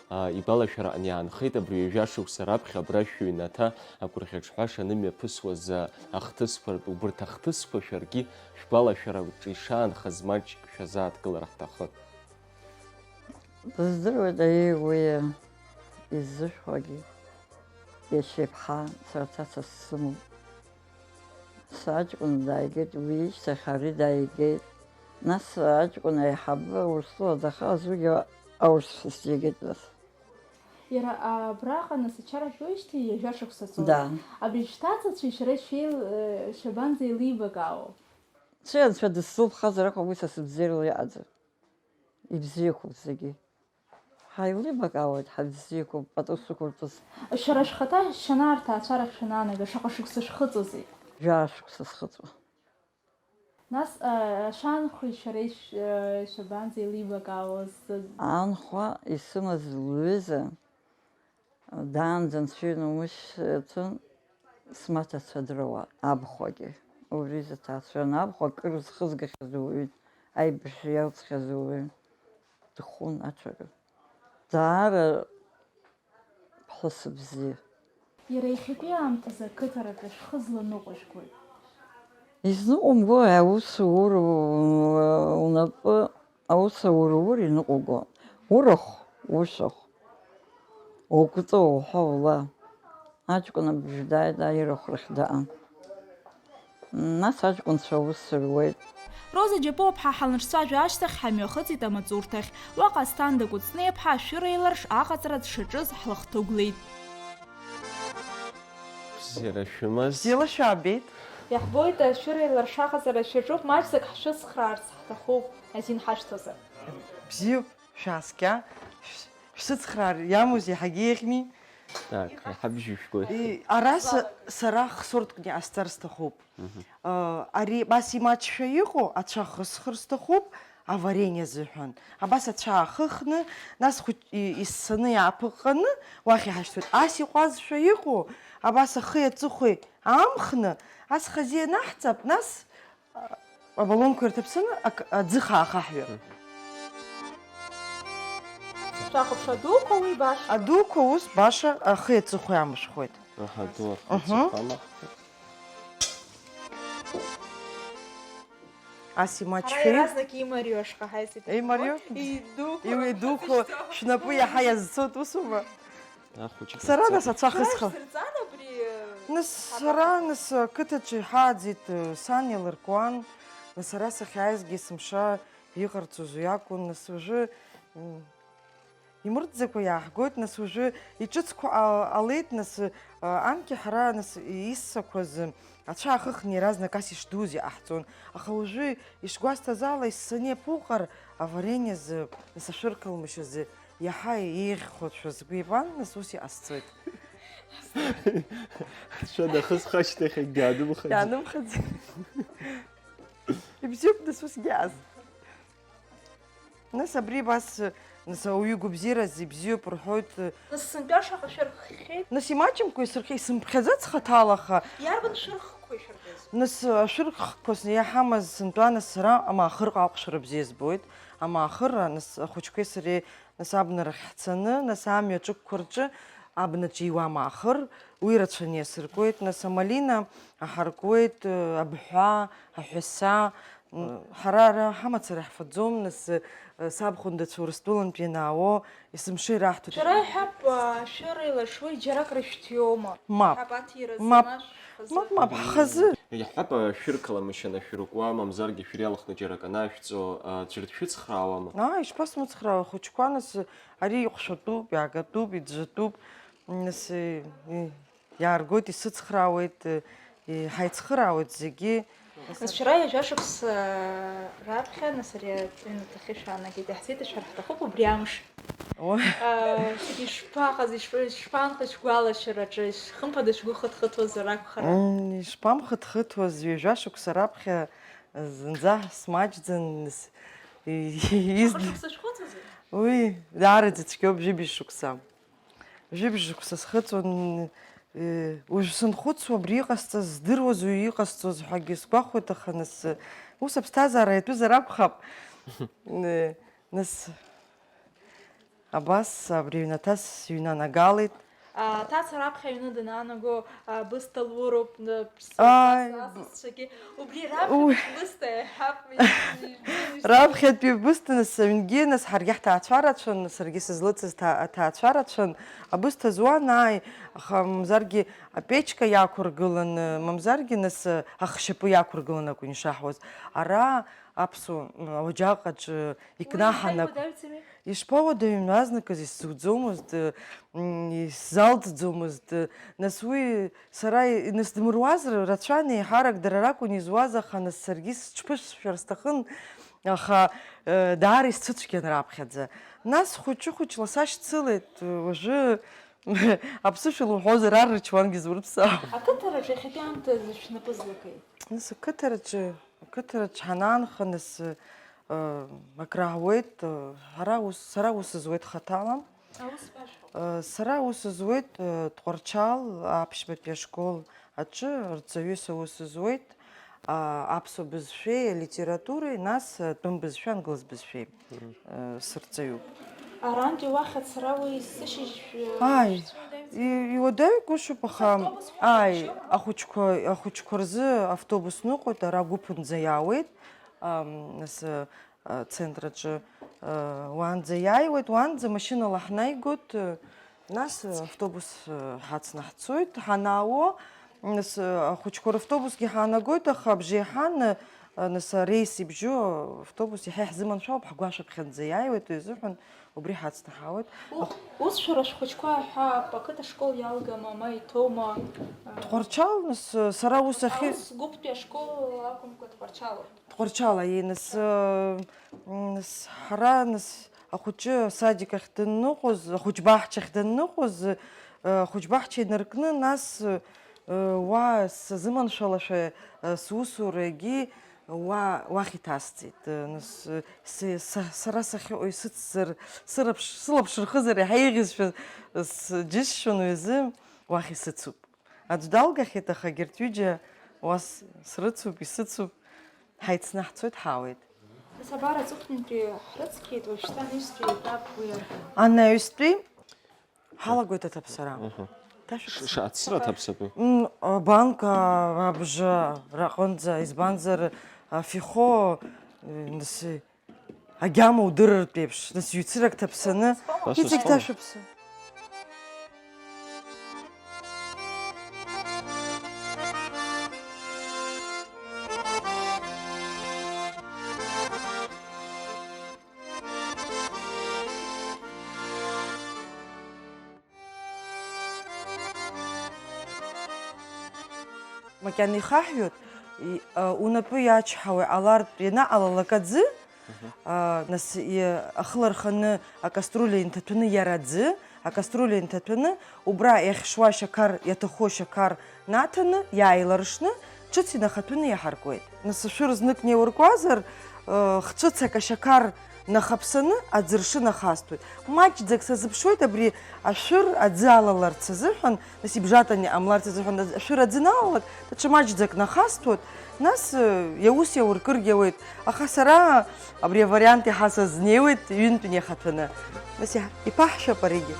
а, игәалашәараҟны иаанхеит абри ҩажәа шықәса раԥхьа абра шәыҩнаҭа агәырӷьаҿҳәаша анымҩаԥысуаз, а, ахҭысқәа ртәы, убырҭ ахҭысқәа шәаргьы шәгәалашәараҿы ишаанхаз маҷк шәазааҭгылар ҳҭахын. Дыздыруеит аиеи уиеи иззышәҳәогьы, иашьа иԥҳа, сара цаца сымоуп. Саҷкәын дааигеит, уи ишьҭахь ари дааигеит. Нас аҷкәын аиҳабы Урыстәыла дахьааз уигьы аурысшәа сиагеит нас. Иара абраҟа нас ачара шәоижьҭеи ҩажәа шықәса цоит. Да. Абри шәҭацацәеи шәареи шәеил-, э, шәабанӡа еилибакаауа? Сыҩ анцәа дысзылԥхазар акәхап, уи са сыбзиарала иҟаӡам. Ибзиақәоуп зегьы. Ҳаилибакаауеит, ҳабзиақәоуп, пату сықәырҵаз. Шәара шәхаҭа шәанаарҭа ацәарахь шәанаанага, шаҟа шықәса шәхыҵуазеи? Жәаа шықәса схыҵуа. Нас, а, шәанхәеи шәареи шә-, а, шәабанӡа еилибакаауаз? Анхәа исымаз лҩыза, даанӡа анцәа инумышьҭын, смаҭацәа дроуа абхәагьы. Убри изы ҭаацәан абхәа акыр зхызгахьаз уаҩын, аибашьра иалҵхьаз уаҩын. Дхәын аҽакы. Даара ԥҳәыс бзиа. Иара иахьатәи аамҭазы ақыҭараҿы шәхы зланыҟәыжәгои? Изныҟәымго аус ур, унапы аус аур-ур иныҟәуго. Урахә, ушәахә. Угәҵа уҳәа ула. Аҷкәын абжьы дааит, аирахә рахь даан. Нас аҷкәынцәа аус руеит. Роза Џьапуа-ԥҳа ҳанышцәажәа ашьҭахь ҳамҩахыҵит амаҵурҭахь. Уаҟа Асҭанда Кәыҵниаԥҳа ашәыра еиларш аҟаҵара дшаҿыз ҳлахҭыгәлеит. Бзиара шәымаз. Бзиала шәаабеит. Иаҳбоит, ашәыра еиларш аҟаҵара шәаҿуп, маҷӡак ҳшәыцхраарц ҳҭахуп, азин ҳашәҭозар. Бзиоуп. Шәааскьа, шә-, шәсыцхраар иамоузеи, ҳагьеиӷьми? Так, иҳабжьышәгоит. И, ара са, сара хсорткны иҟасҵар сҭахуп. Мгм. Э, ари абас имаҷшәа иҟоу ацәа ахысхыр сҭахуп, аварение азыҳәан. Абас ацәа аахыхны, нас хәыҷ-, и-, иссаны иааԥыҟҟаны уахь иҳашьҭуеит. Ас иҟәазшәа иҟоу, абас ахи аҵыхәеи аамхны, ас хазы ианаҳҵап, нас Абалонқәа ирҭаԥсаны ак-, аӡы хаахаҳҩап. Шәахәаԥш, адуқәа уи баша. Адуқәа ус баша ахи аҵыхәеи амышәхуеит. Аҳа, ду ахи Мгм. аҵыхәа амахуеит. Ас имаҷшәа Ҳара иаразнак имарио ашҟа ҳаицит. Имарио? Идуқәа Иу-, идуқәа рыԥхьаӡа шәнапы иаҳа иазцоит, усума? Ахәыҷқәа Сара рҵоит. Нас ацәа Шәара хысха. Шәсырҵан абри, э, Нас сара, нас, ақыҭаҿы иҳааӡеит, э, сан илыркуан, нас сара сахьааизгьы есымша иҟарҵоз уи акәын, нас уажәы, м, имырӡакәа иааҳгоит, нас уажәы иҿыцқәа ҟа-, ҟалеит, нас, э, анкьа ҳара, нас, иссақәаз, э, ацәа аахыхны иаразнак ас ишдуз иҟаҳҵон, аха уажәы ишгәасҭаз ала, исаны иаԥуҟар, аварениазы, нас, ашәырқалмышьазы, иаҳа еиӷьхоит ҳәа сгәы иабан, нас ус иҟасҵоит. Шәа дахысхашьҭахь егьаанымхаӡеит. Иаанымхаӡеит. Ибзиоуп, нас усгьы ааз. Нас абри абас, нас ауаҩы игәабзиараз ибзиоуп рҳәоит. Нас сынтәа шаҟа шәырххьеит? Нас имаҷымкәа исырхиеит, исымԥхьаӡац хаҭала, аха. Иарбан шәырхқәа ишәырҳәаз? Нас ашәырхқәа сны иаҳамаз сынтәа, нас сара амаахырҟа аҟәшара бзиа збоит. Амаахырра, нас ахәыҷқәеи сареи Нас абнарахь ҳцаны, нас амҩа ҿықәқәа рҿы абнаҿ иуам аахыр, уи рацәаны иасыркуеит, нас амалина аҳаркуеит, абҳәа, аҳәаса, м, ҳара ара ҳамацара ҳфаӡом, нас, э, саб хәындацәа Урыстәылантә ианаауо, есымша ираҳҭоит. Шәара иҳәап, ашәыра илашуеит, џьарак рышәҭиома? Мап. Иҳәап, аҭира Мап. Змаш хазы. Мап, мап, ҳхазы. Иаҳҳәап, ашәыр қаламышьа анашәыркуа, мамзаргьы шәыриалахәны џьара акы анашәҵо, аӡәыр дшәыцхраауама? Ааи, ишԥасмыцхраауа, ахәыҷқәа, нас, ари иҟәшатәуп, иаагатәуп, иӡәӡәатәуп, нас, и-, и-, иааргоит, исыцхраауеит, и-, ҳаицхыраауеит зегьы. Нас шәара ҩажәа шықәса раԥхьа, нас ари аҩнаҭахьы шәаанагеит, иаҳзеиҭашәар ҳҭахуп убри амш. Уа. Ишԥаҟаз, ишԥа-, ишԥанхеи шәгәалашәараҿы, хымԥада шәгәы хыҭхыҭуазар акәхарын? М, ишԥамхыҭхыҭуаз, ҩажәа шықәса раԥхьа зынӡа смаҷӡан, с-, и-, из-, Шықәса шәхыҵуазеи? Уи, даараӡа цәгьоуп, жәибжь шықәса. Жәибжь шықәса схыҵуан, э, уажә сынхәыцуа, абри иҟасҵаз здыруаз, уи иҟасҵоз ҳәагьы сгәахәуеит, аха нас, э, ус аԥсҭазаара иатәызар акәхап. Э, нас, Абас абри аҩнаҭа сыҩнанагалеит. Аҭаца раԥхьа аҩны данаанаго, абысҭа луроуп, ны-, ԥсы-, Ааи, асасцәагьы. Убри раԥхьа уи бысҭа иаҳап, ижәдыруеишь? Раԥхьатәи бысҭа, нас, аҩнгьы, нас, ҳаргьы ҳҭаацәа рацәан, саргьы сызлыцыз ҭа-, аҭаацәа рацәан. Абысҭа зуан, ааи, аха, мамзаргьы, апечка иақәыргыланы, мамзаргьы, нас, ахшьапы иақәыргыланы акәын ишаҳуаз. Ара аԥсуа, м, ауаџьаҟ аҿы икнаҳан Уи акәын. Уадаҩӡами? Ишԥауадаҩым, азныказ исзуӡомызт, м, исзалҵӡомызт. Нас уи сара инасдмыруазар, рацәан, еиҳарак дара ракәын изуаз, аха нас саргьы сҽԥышәшәар сҭахын, аха, э, даара исцәыцәгьан раԥхьаӡа. Нас хәыҷы-хәыҷла сашьцылеит, уажәы аԥсышәала уҳәозар, ар рычуангьы зурԥсаауа. Ақыҭараҿы иахьатәи аамҭазы шәнапы злакеи? Нас ақыҭараҿы, ақыҭараҿы ҳанаанха, нас, э, акрааҳуеит, э, ҳара ус, сара ус зуеит хаҭала. Аус башәоуп. Э, сара ус зуеит, э, Тҟәарчал аԥшьбатәи ашкол аҿы рҵаҩыс аус зуеит, а, аԥсуа бызшәеи алитературеи, нас, э, тәым бызшәа, англыз бызшәеи. Мгм. Э, сырҵаҩуп. Арантәи уахь ацара уи сышьыжь, э, Ааи, шәцәыуадаҩӡам? И-, иуадаҩгәышьоуп, аха, Автобус ааи, ҳәа ахәыҷқәа, ахәыҷқәа рзы автобус ныҟәоит, ара Гәыԥынӡа иаауеит, ам, нас, э, ацентр аҿы, э, уаанӡа иааиуеит, уаанӡа машьынала ҳнаигоит, э, Нас, э, автобус, э, ҳацнаҳцоит, ҳанаауо, нас, э, ахәыҷқәа равтобусгьы ҳаанагоит, аха абжеиҳан, э, нас, ареис ибжьоу автобус иаҳа иаҳзыманшәалоуп, ҳгәашәаԥхьынӡа иааиуеит, уи азыҳәан убри ҳацнаҳауеит. У-, Ах- ус шәара шәхәыҷқәа ҳәа ақыҭа школ иалгама, ма иҭоума? Э, Тҟәарчал, нас, э, сара ус ахьы- Аус гәыԥтәи ашкол акәымкәа Тҟәарчалоуп. Тҟәарчал, аиеи, нас, э, м, нас, ҳара, нас, ахәыҷы асадик ахь данныҟәоз, ахәыҷбаҳчахь данныҟәоз, э, ахәыҷбаҳча инаркны, нас, э, уа сазыманшәалашәа, э, сусурагьы уа, уахь иҭасҵеит. Э, нас, э, се-, са-, сара сахьыҟоу исыцзар, сырԥш-, сылаԥш рхызар иаҳа еиӷьызшәа, э, сџьысшьон, уи азы уахь исыцуп. Аӡә далгахьеит, аха егьырҭ ҩыџьа уа с-, срыцуп, исыцуп, ҳаицны ҳцоит, ҳаауеит. Нас абар аҵыхәтәантәи ҳрыцқьеит, уажәшьҭа анаҩстәи аетап уи арбан? Анаҩстәи ҳалагоит аҭаԥсара. Мгм. Ҭашәыԥсы. Ш-, ш-, ацра аҭаԥсатәи? М, абанка абжа раҟынӡа, избанзар, афихо, э, нас, Агьама удырыртә еиԥш, нас ҩцырак ҭаԥсаны, Ас иҵегь узҳәома? Ҭашәыԥсы. Макьана ихаҳҩоит, и-, а, унапы иачҳауа алартә ианаҟалалак аӡы, а, нас, и-, ахы ларханы акаструль инҭаҭәаны иара аӡы, акаструль инҭаҭәаны убра иахьшуа ашьақар, иаҭаху ашьақар наҭаны, иааиларшны, ҽыц инахаҭәаны иаҳаркуеит. Нас ашәыр знык неиуркуазар, э, хцәыцак ашьақар нахаԥсаны аӡыршы нахасҭоит. Маҷӡак сазыԥшуеит абри ашәыр аӡы алаларц азыҳәан, нас ибжатан иҟамларц азыҳәан ашәыр аӡы налалак, даҽа маҷӡак нахасҭоит, нас, э, иаус иауркыргьы ауеит. Аха сара абри авариант иаҳа сазнеиуеит ҩынтә инеихаҭәаны. Нас иаҳ-, иԥаҳшәап аригьы.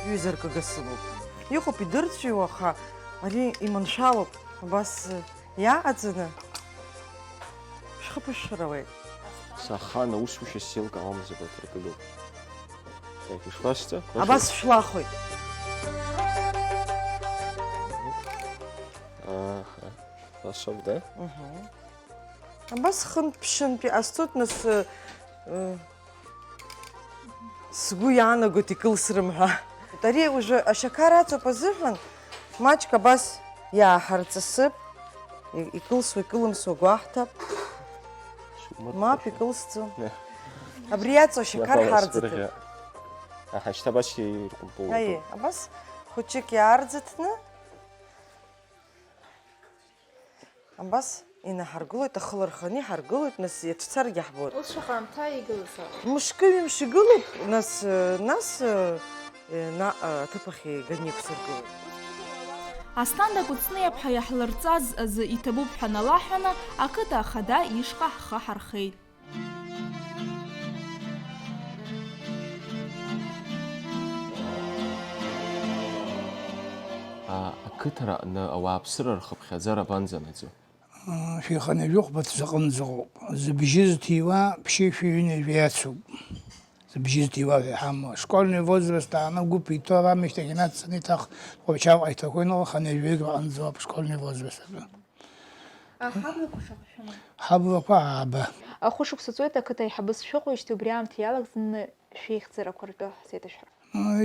Ҩыза ркыга сымоуп. Иҟоуп идырҵәиуа, аха ари иманшәалоуп. Абас иааҟаҵаны шәхы ԥышәшәар ауеит. Сахан аусушьа сзеилкаауамызт абарҭ ркыгақәа. Так, ишԥасҵа? Абас шәлахоит. Аҳа. Лашоуп, да? Мгм. Абас хынтә-ԥшьынтә иҟасҵоит, нас, э, э, сгәы иаанагоит икылсрым ҳәа. Ари уажәы ашьақар аҵоуп азыҳәан, маҷк абас иааҳарҵысып, и-, икылсуа, икылымсуа гәаҳҭап. Мап, икылсӡом. Абри иаҵоу ашьақар ҳарӡыҭып. Аҳа, шьҭа абас иркәымпылуеит. Аиеи, абас хәыҷык иаарӡыҭны. Абас инаҳаргылоит, ахы ларханы иҳаргылоит, нас иацәцаргьы ҳбоит. Ус шаҟа аамҭа игылаз ауп? Мышкы-ҩымш игылоуп, нас, нас, наҟ аҭыԥ ахь иганы иқәсыргылоит. Асҭанда Кәыҵниаԥҳа иаҳлырҵаз азы иҭабуп ҳәа налаҳәаны, ақыҭа ахада ишҟа ҳхы ҳархеит. А, ақыҭара аҟны ауааԥсыра рхыԥхьаӡара абанӡанаӡо? Шәихынҩажәи хәба ҭзаҟынӡаҟоуп. Зыбжьы зҭиуа ԥшьышәи ҩынҩажәи ацуп. Зыбжьы зҭиуа ҳәа иҳамоу. Школьный возраст ааны гәыԥ иҭоу рамышьҭахь инацҵаны иҭах Тҟәарчалҟа иҭаху иноуа хынҩажәаҩык рҟынӡоуп школьный возраст атәы. А, ҳаблақәа шаҟа шәымоу? Ҳаблақәа ааба. Ахәышықәса ҵуеит, ақыҭа аиҳабы сшәыҟоуижьҭеи убри аамҭа иалагӡаны шәеихьӡарақәа ртәы ҳзеиҭашәҳәап.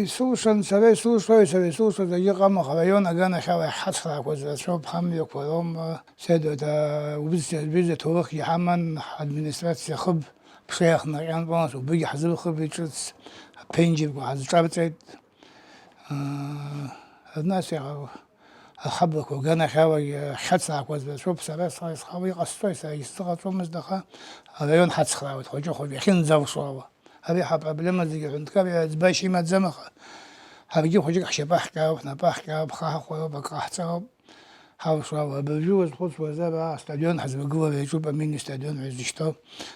Исылшан, сара исылшои, сара исылшоз акгьы ыҟам, аха араион аганахьала иҳацхраақәаз рацәоуп, ҳамҩақәа роума, седоит, а, убыс ҩыза ҭоурыхгьы ҳаман, ҳадминистрациа хыб ԥшеи ахнаҟьан, убригьы ҳзырхыбит ҿыц, аԥенџьырқәа ҳазҿарҵеит. Нас иаҳа ахаблақәа аганахьалагьы ҳшьацраақәаз рацәоуп, сара схала иҟасҵои, сара исзыҟаҵомызт, аха араион ҳацхраауеит хәыҷы-хәыҷы иахьынӡалшо ала. Ари ҳапроблема зегьы аҳәынҭқар иаӡбашьа имаӡам, аха ҳаргьы хәыҷык ҳшьапы ҳҟьароуп, ҳнапы ҳҟьароуп, ҳхы ҳахәароуп, акы ҟаҳҵароуп. Ҳалшо ала, абыржәы уазхәыцуазар, астадион ҳазлагылара иаҿуп, амини-стадион ҳәа изышьҭоу,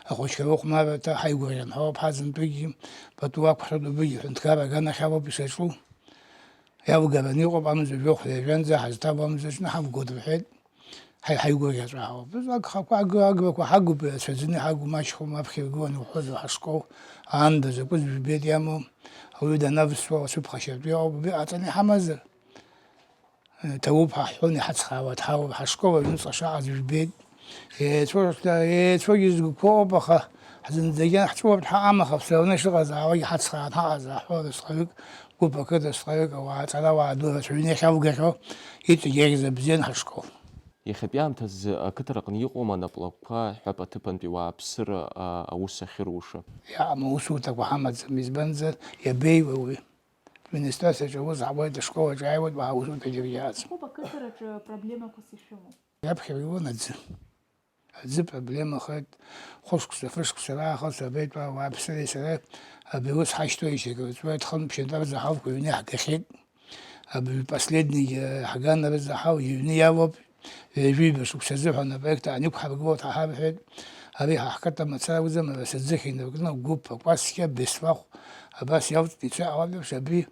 ахәыҷқәа рыхәмарра ҳаигәырӷьан ҳәа ауп ҳазынтәыгьы, пату ақәҳартә убригьы ҳәынҭқар аганахьалоуп ишаҿу. Иалгараны иҟоуп, амза жәохә ҩажәанӡа ҳазҭабуамзаҵәны ҳавгоит рҳәеит. Ҳаи-, ҳаигәырӷьаҵәа ҳауп. Агхақәа, аг-, аграқәа ҳагуп, ирацәаӡаны иҳагу, маҷхом, аԥхьа иргыланы иуҳәозар ҳашкол аанда закәыз жәбеит иамоу, ауаҩы данавсуа, ацәыԥхашьартә иҟоуп, убри ҟаҵаны иҳамазар. Ҭабуп ҳәа ҳҳәон, иҳацхраауа дҳауп, ҳашкол аҩныҵҟа шаҟаз жәбеит. Еицәоу-, еицәоугьы згәқәа ыҟоуп, аха ҳзынӡагьы ҳҵәуартә ҳаҟам, аха все равно ишыҟазаауагьы ҳацхраан ҳаҟазаап ҳәа, усҟаҩык, гәыԥ ақыҭа, усҟаҩык ауаа, аҵарауаа ду рацәаҩны иахьалгахьоу, иҵегь еиӷьзар бзиан ҳашкол. Иахьатәи аамҭазы ақыҭараҟны иҟоума анаплакқәа ҳәа аҭыԥантәи ауааԥсыра, а, аус ахьыруша? Иаҟам аусурҭақәа ҳамаӡам, избанзар, иабеиуеи уи? Администрациаҿы аус ҳауеит, ашкол аҿы иааиуеит, уаҳа аусурҭа џьаргьы иаҵам. Иҟоуп ақыҭараҿы проблемақәас ишәымоу? Иаԥхьаҩ илоуан аӡы. Аӡы проблемахеит. Хәышықәса, фышықәса раахыс абеитәи ауааԥсыреи сареи абри аус ҳашьҭоу ишьакьырҵуеит, хынтә-ԥшьынтә рзы ҳалқәа ҩны иаҳгахьеит. Абри последнигьы ҳганарыза ҳауа иҩны иалоуп. Ҩажәи ҩба шықәса азыҳәан апроект аан иқәҳаргылоит ҳәа ҳарҳәеит. Ари ҳа ҳқыҭа мацара акәӡам, ара саӡыхь инаркны, гәыԥ, акәасқьа, беслахә, абас иалҵны ицо иҟалап еиԥш, абри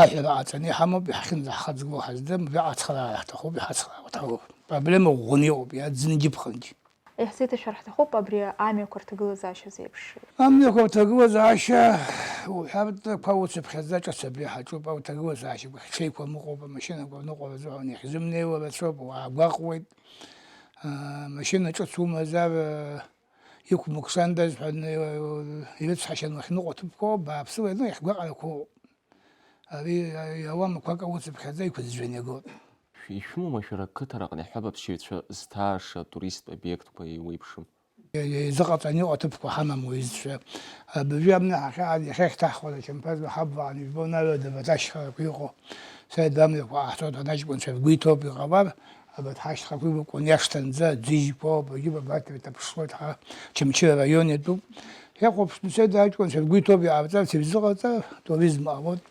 аҳәара ҟаҵаны иҳамоуп, иҳахьынӡаҳхаҵгыло ҳаздырам, убри ацхыраара ҳҭахуп, иҳацхраауа ҳҭахуп. Проблема ӷәӷәаны иҟоуп, иаӡынгьы ԥхынгьы. Иаҳзеиҭашәар ҳҭахуп абри амҩақәа рҭагылазаашьа зеиԥшроу. Амҩақәа рҭагылазаашьа уҳәартә, ақәа уцыԥхьаӡа ҿыц абри ҳаҿуп, ауҭагылазаашьақәа хьчеиқәа мыҟоуп, амашьынақәа рныҟәара азыҳәан иахьзымнеиуа рацәоуп, уаа гәаҟуеит. Аа, машьына ҿыц умазар, аа, Иқәмыкшандаз ҳәа ирыцҳашьан уахьныҟәо аҭыԥқәоуп, бааԥсыла иахьгәаҟрақәоу. Ари иауам ақәак ауцыԥхьаӡа иқәыӡәӡәаны игоит. Шәи-, ишәымоума шәара ақыҭараҟны иаҳҳәап аԥсшьаҩцәа зҭааша туристтә обиектқәа еиуеиԥшым? Изыҟаҵаны иҟоу аҭыԥқәа ҳамам уеизшәа. Абыржәы абна ҳахьааз иахьа иахьҭаҳхуаз ачамԥазқәа ҳаббаан ижәбон аҩада абарҭ ашьхарақәа иҟоу. Саид амҩақәа ҟаҳҵоит ҳәа анаҷкәынцәа ргәы иҭоуп, иҟалар, абарҭ ҳашьхақәа ибакәын иашҭанӡа аӡәы ижьқәоуп, егьи бабаҭ даԥшуеит ҳәа Чымчыра араион иатәуп. Иахәаԥшны Саид аҷкәынцәа ргәы иҭоуп иҟарҵарц, ирзыҟаҵар, туризм ҟалоит.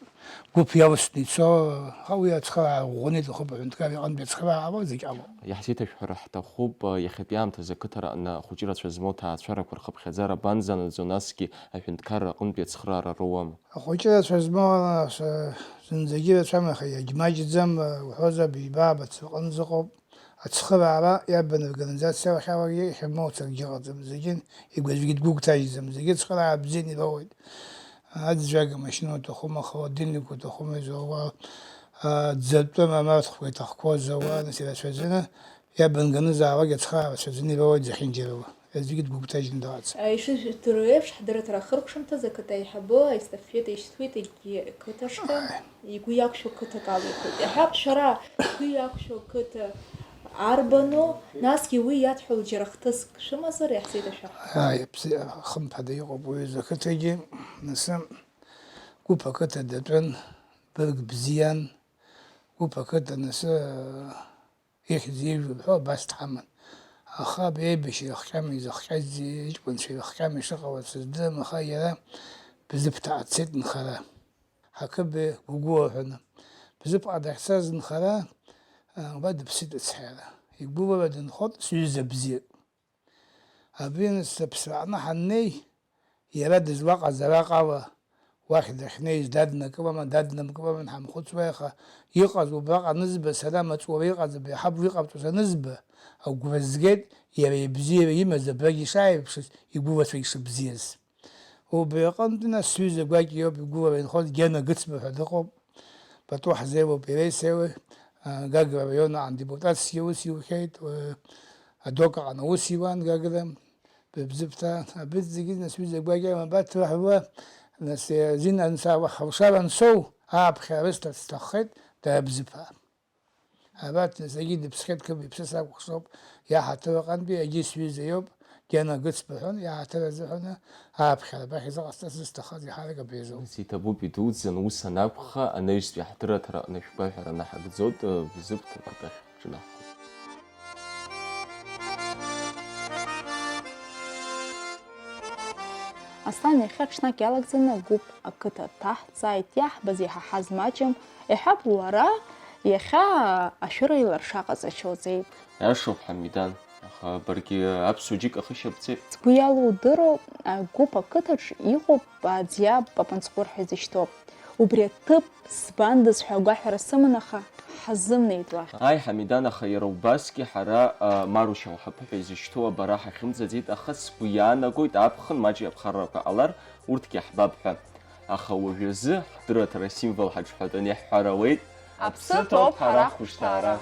Гәыԥ иалсны ицо, аха уи ацхыраара ӷәӷәаны иҭахуп, аҳәынҭқар иҟынтәи ацхыраара ала зегь ала. Иаҳзеиҭашәҳәара ҳҭахуп, иахьатәи аамҭазы ақыҭараҟны ахәыҷырацәа змоу аҭаацәарақәа рхыԥхьаӡара абанӡанаӡо, насгьы аҳәынҭқарра аҟынтәи ацхыраара роуама? Ахәыҷырацәа змоу ала, ш-, зынӡагьы ирацәам, аха иагьмаҷӡам, уҳәозар, быжьба-ааба ҵаҟынӡа ыҟоуп. Ацхыраара иарбан организациала иахьамоуц акгьы ыҟаӡам, зегьы игәаҵәагьы дгәыгәҭажьӡам, зегьы ацхыраара бзианы ироуеит. Аӡәӡәага машьына уҭахума, холодильник уҭахума, изауа, а, ӡатәы мамарҭқәа иҭахқәоу зауа, нас ирацәаӡаны, иабанганызаалак ацхыраара рацәаӡаны ироуеит зехьынџьарала. Аӡәгьы дгәыгәҭажьны дыҟаӡам. Ишыжәдыруа еиԥш, ҳдырраҭара ахыркәшамҭаз ақыҭа аиҳабы аестафета ишьҭуеит, егьи қыҭа ашҟа. Ааи. Игәы иақәшәо қыҭак алихит. Иаҳҳәап, шәара шәгәы иақәшәо қыҭа арбану? Насгьы уи иадҳәало џьара хҭыск шәымазар, иаҳзеиҭашәаҳәа. Ааи, абзиа, хымԥада иҟоуп уи аҩыза ақыҭагьы. Нас гәыԥ ақыҭа датәын, бырг бзиан, гәыԥ ақыҭа нас, ихьӡ-ижәла ҳәа абас дҳаман. Аха абри аибашьра ихҟьама, изыхҟьазеи, иҷкәынцәа ирыхҟьама ишыҟалаз сыздырам, аха иара Бзыԥҭаҟа дцеит нхара. Ҳақыбеи Гәыгәуа ҳәа. Бзыԥҟа дахьцаз нхара, а, уа дыԥсит ацҳаира. Игәыуара дынхоит сҩыза бзиак. Абри нас аԥсраҟны ҳаннеи, иара дызлаҟаз араҟала, уахь дахьнеиз даднакылама, даднамкылама ҳамхәыцуеи, аха иҟаз убраҟа анызба, сара маҵура иҟаз абри аҳабла иҟабҵоз анызба, агәра згеит, иара ибзиара имаз абрагь ишааирԥшыз, игәылацәа ишыбзиаз. Убри аҟынтәи нас сҩыза гәакьа иоуп игәылара инхоз, Гена Гыцба ҳәа дыҟоуп. Пату ҳзеилоуп иареи сеилеи, а, Гагра араион аҟны депутатскгьы аус иухьеит, уи Адок аҟны аус иуан Гагра, Бзыԥҭа, абырҭ зегьы нас сҩыза гәакьа Мабаҭ раҳәуа, нас, э, Зина анцәа алшара ансоу, ааԥхьара рысҭарц сҭаххеит, дара Бзыԥаа. Абарҭ зегьы дыԥсхьеит, Қыба иԥсы сакәыхшоуп, иаҳаҭыр аҟынтәи егьи сҩыза иоуп, Гена Гыцба ҳәа, иаҳаҭыр азыҳәаны ааԥхьара абахь изыҟасҵаз зысҭахыз иаҳарак абри азоуп. Иҭабуп, идуӡӡан, ус анакәха, анаҩстәи ҳдырраҭара аҟны шәгәаҳәара наҳагӡоит, Бзыԥҭа ақыҭахь ҿынаҳхоит. Аслан иахьа ҽнак иалагӡаны Гәыԥ ақыҭа дҭаҳҵааит, иаҳбаз иҳаҳаз маҷым, иҳәап, уара иахьа ашәыра еиларша ҟаҵашьоузеи? Иашоуп, Ҳамидан, аха баргьы аԥсуа џьыка ахышьа бцеит. Сгәы иалоу удыруоу, Гәыԥ ақыҭаҿ иҟоуп аӡиа Папанҵҟәыр ҳәа изышьҭоу. Убри аҭыԥ збандаз ҳәа агәаҳәара сыман, аха ҳазымнеит уахь. Ааи, Ҳамидан, аха иара убасгьы ҳара, а, Марушьа лҳаԥы ҳәа изышьҭоу абара ҳахьымӡаӡеит, аха сгәы иаанагоит, аԥхын маҷ аԥхаррақәа ҟалар, урҭгьы ҳбап ҳәа. Аха уажәазы ҳдырраҭара асимвол ҳаҿҳәатәаны иаҳҳәар ауеит. Аԥсы ҭоуп ҳара хәышҭаара!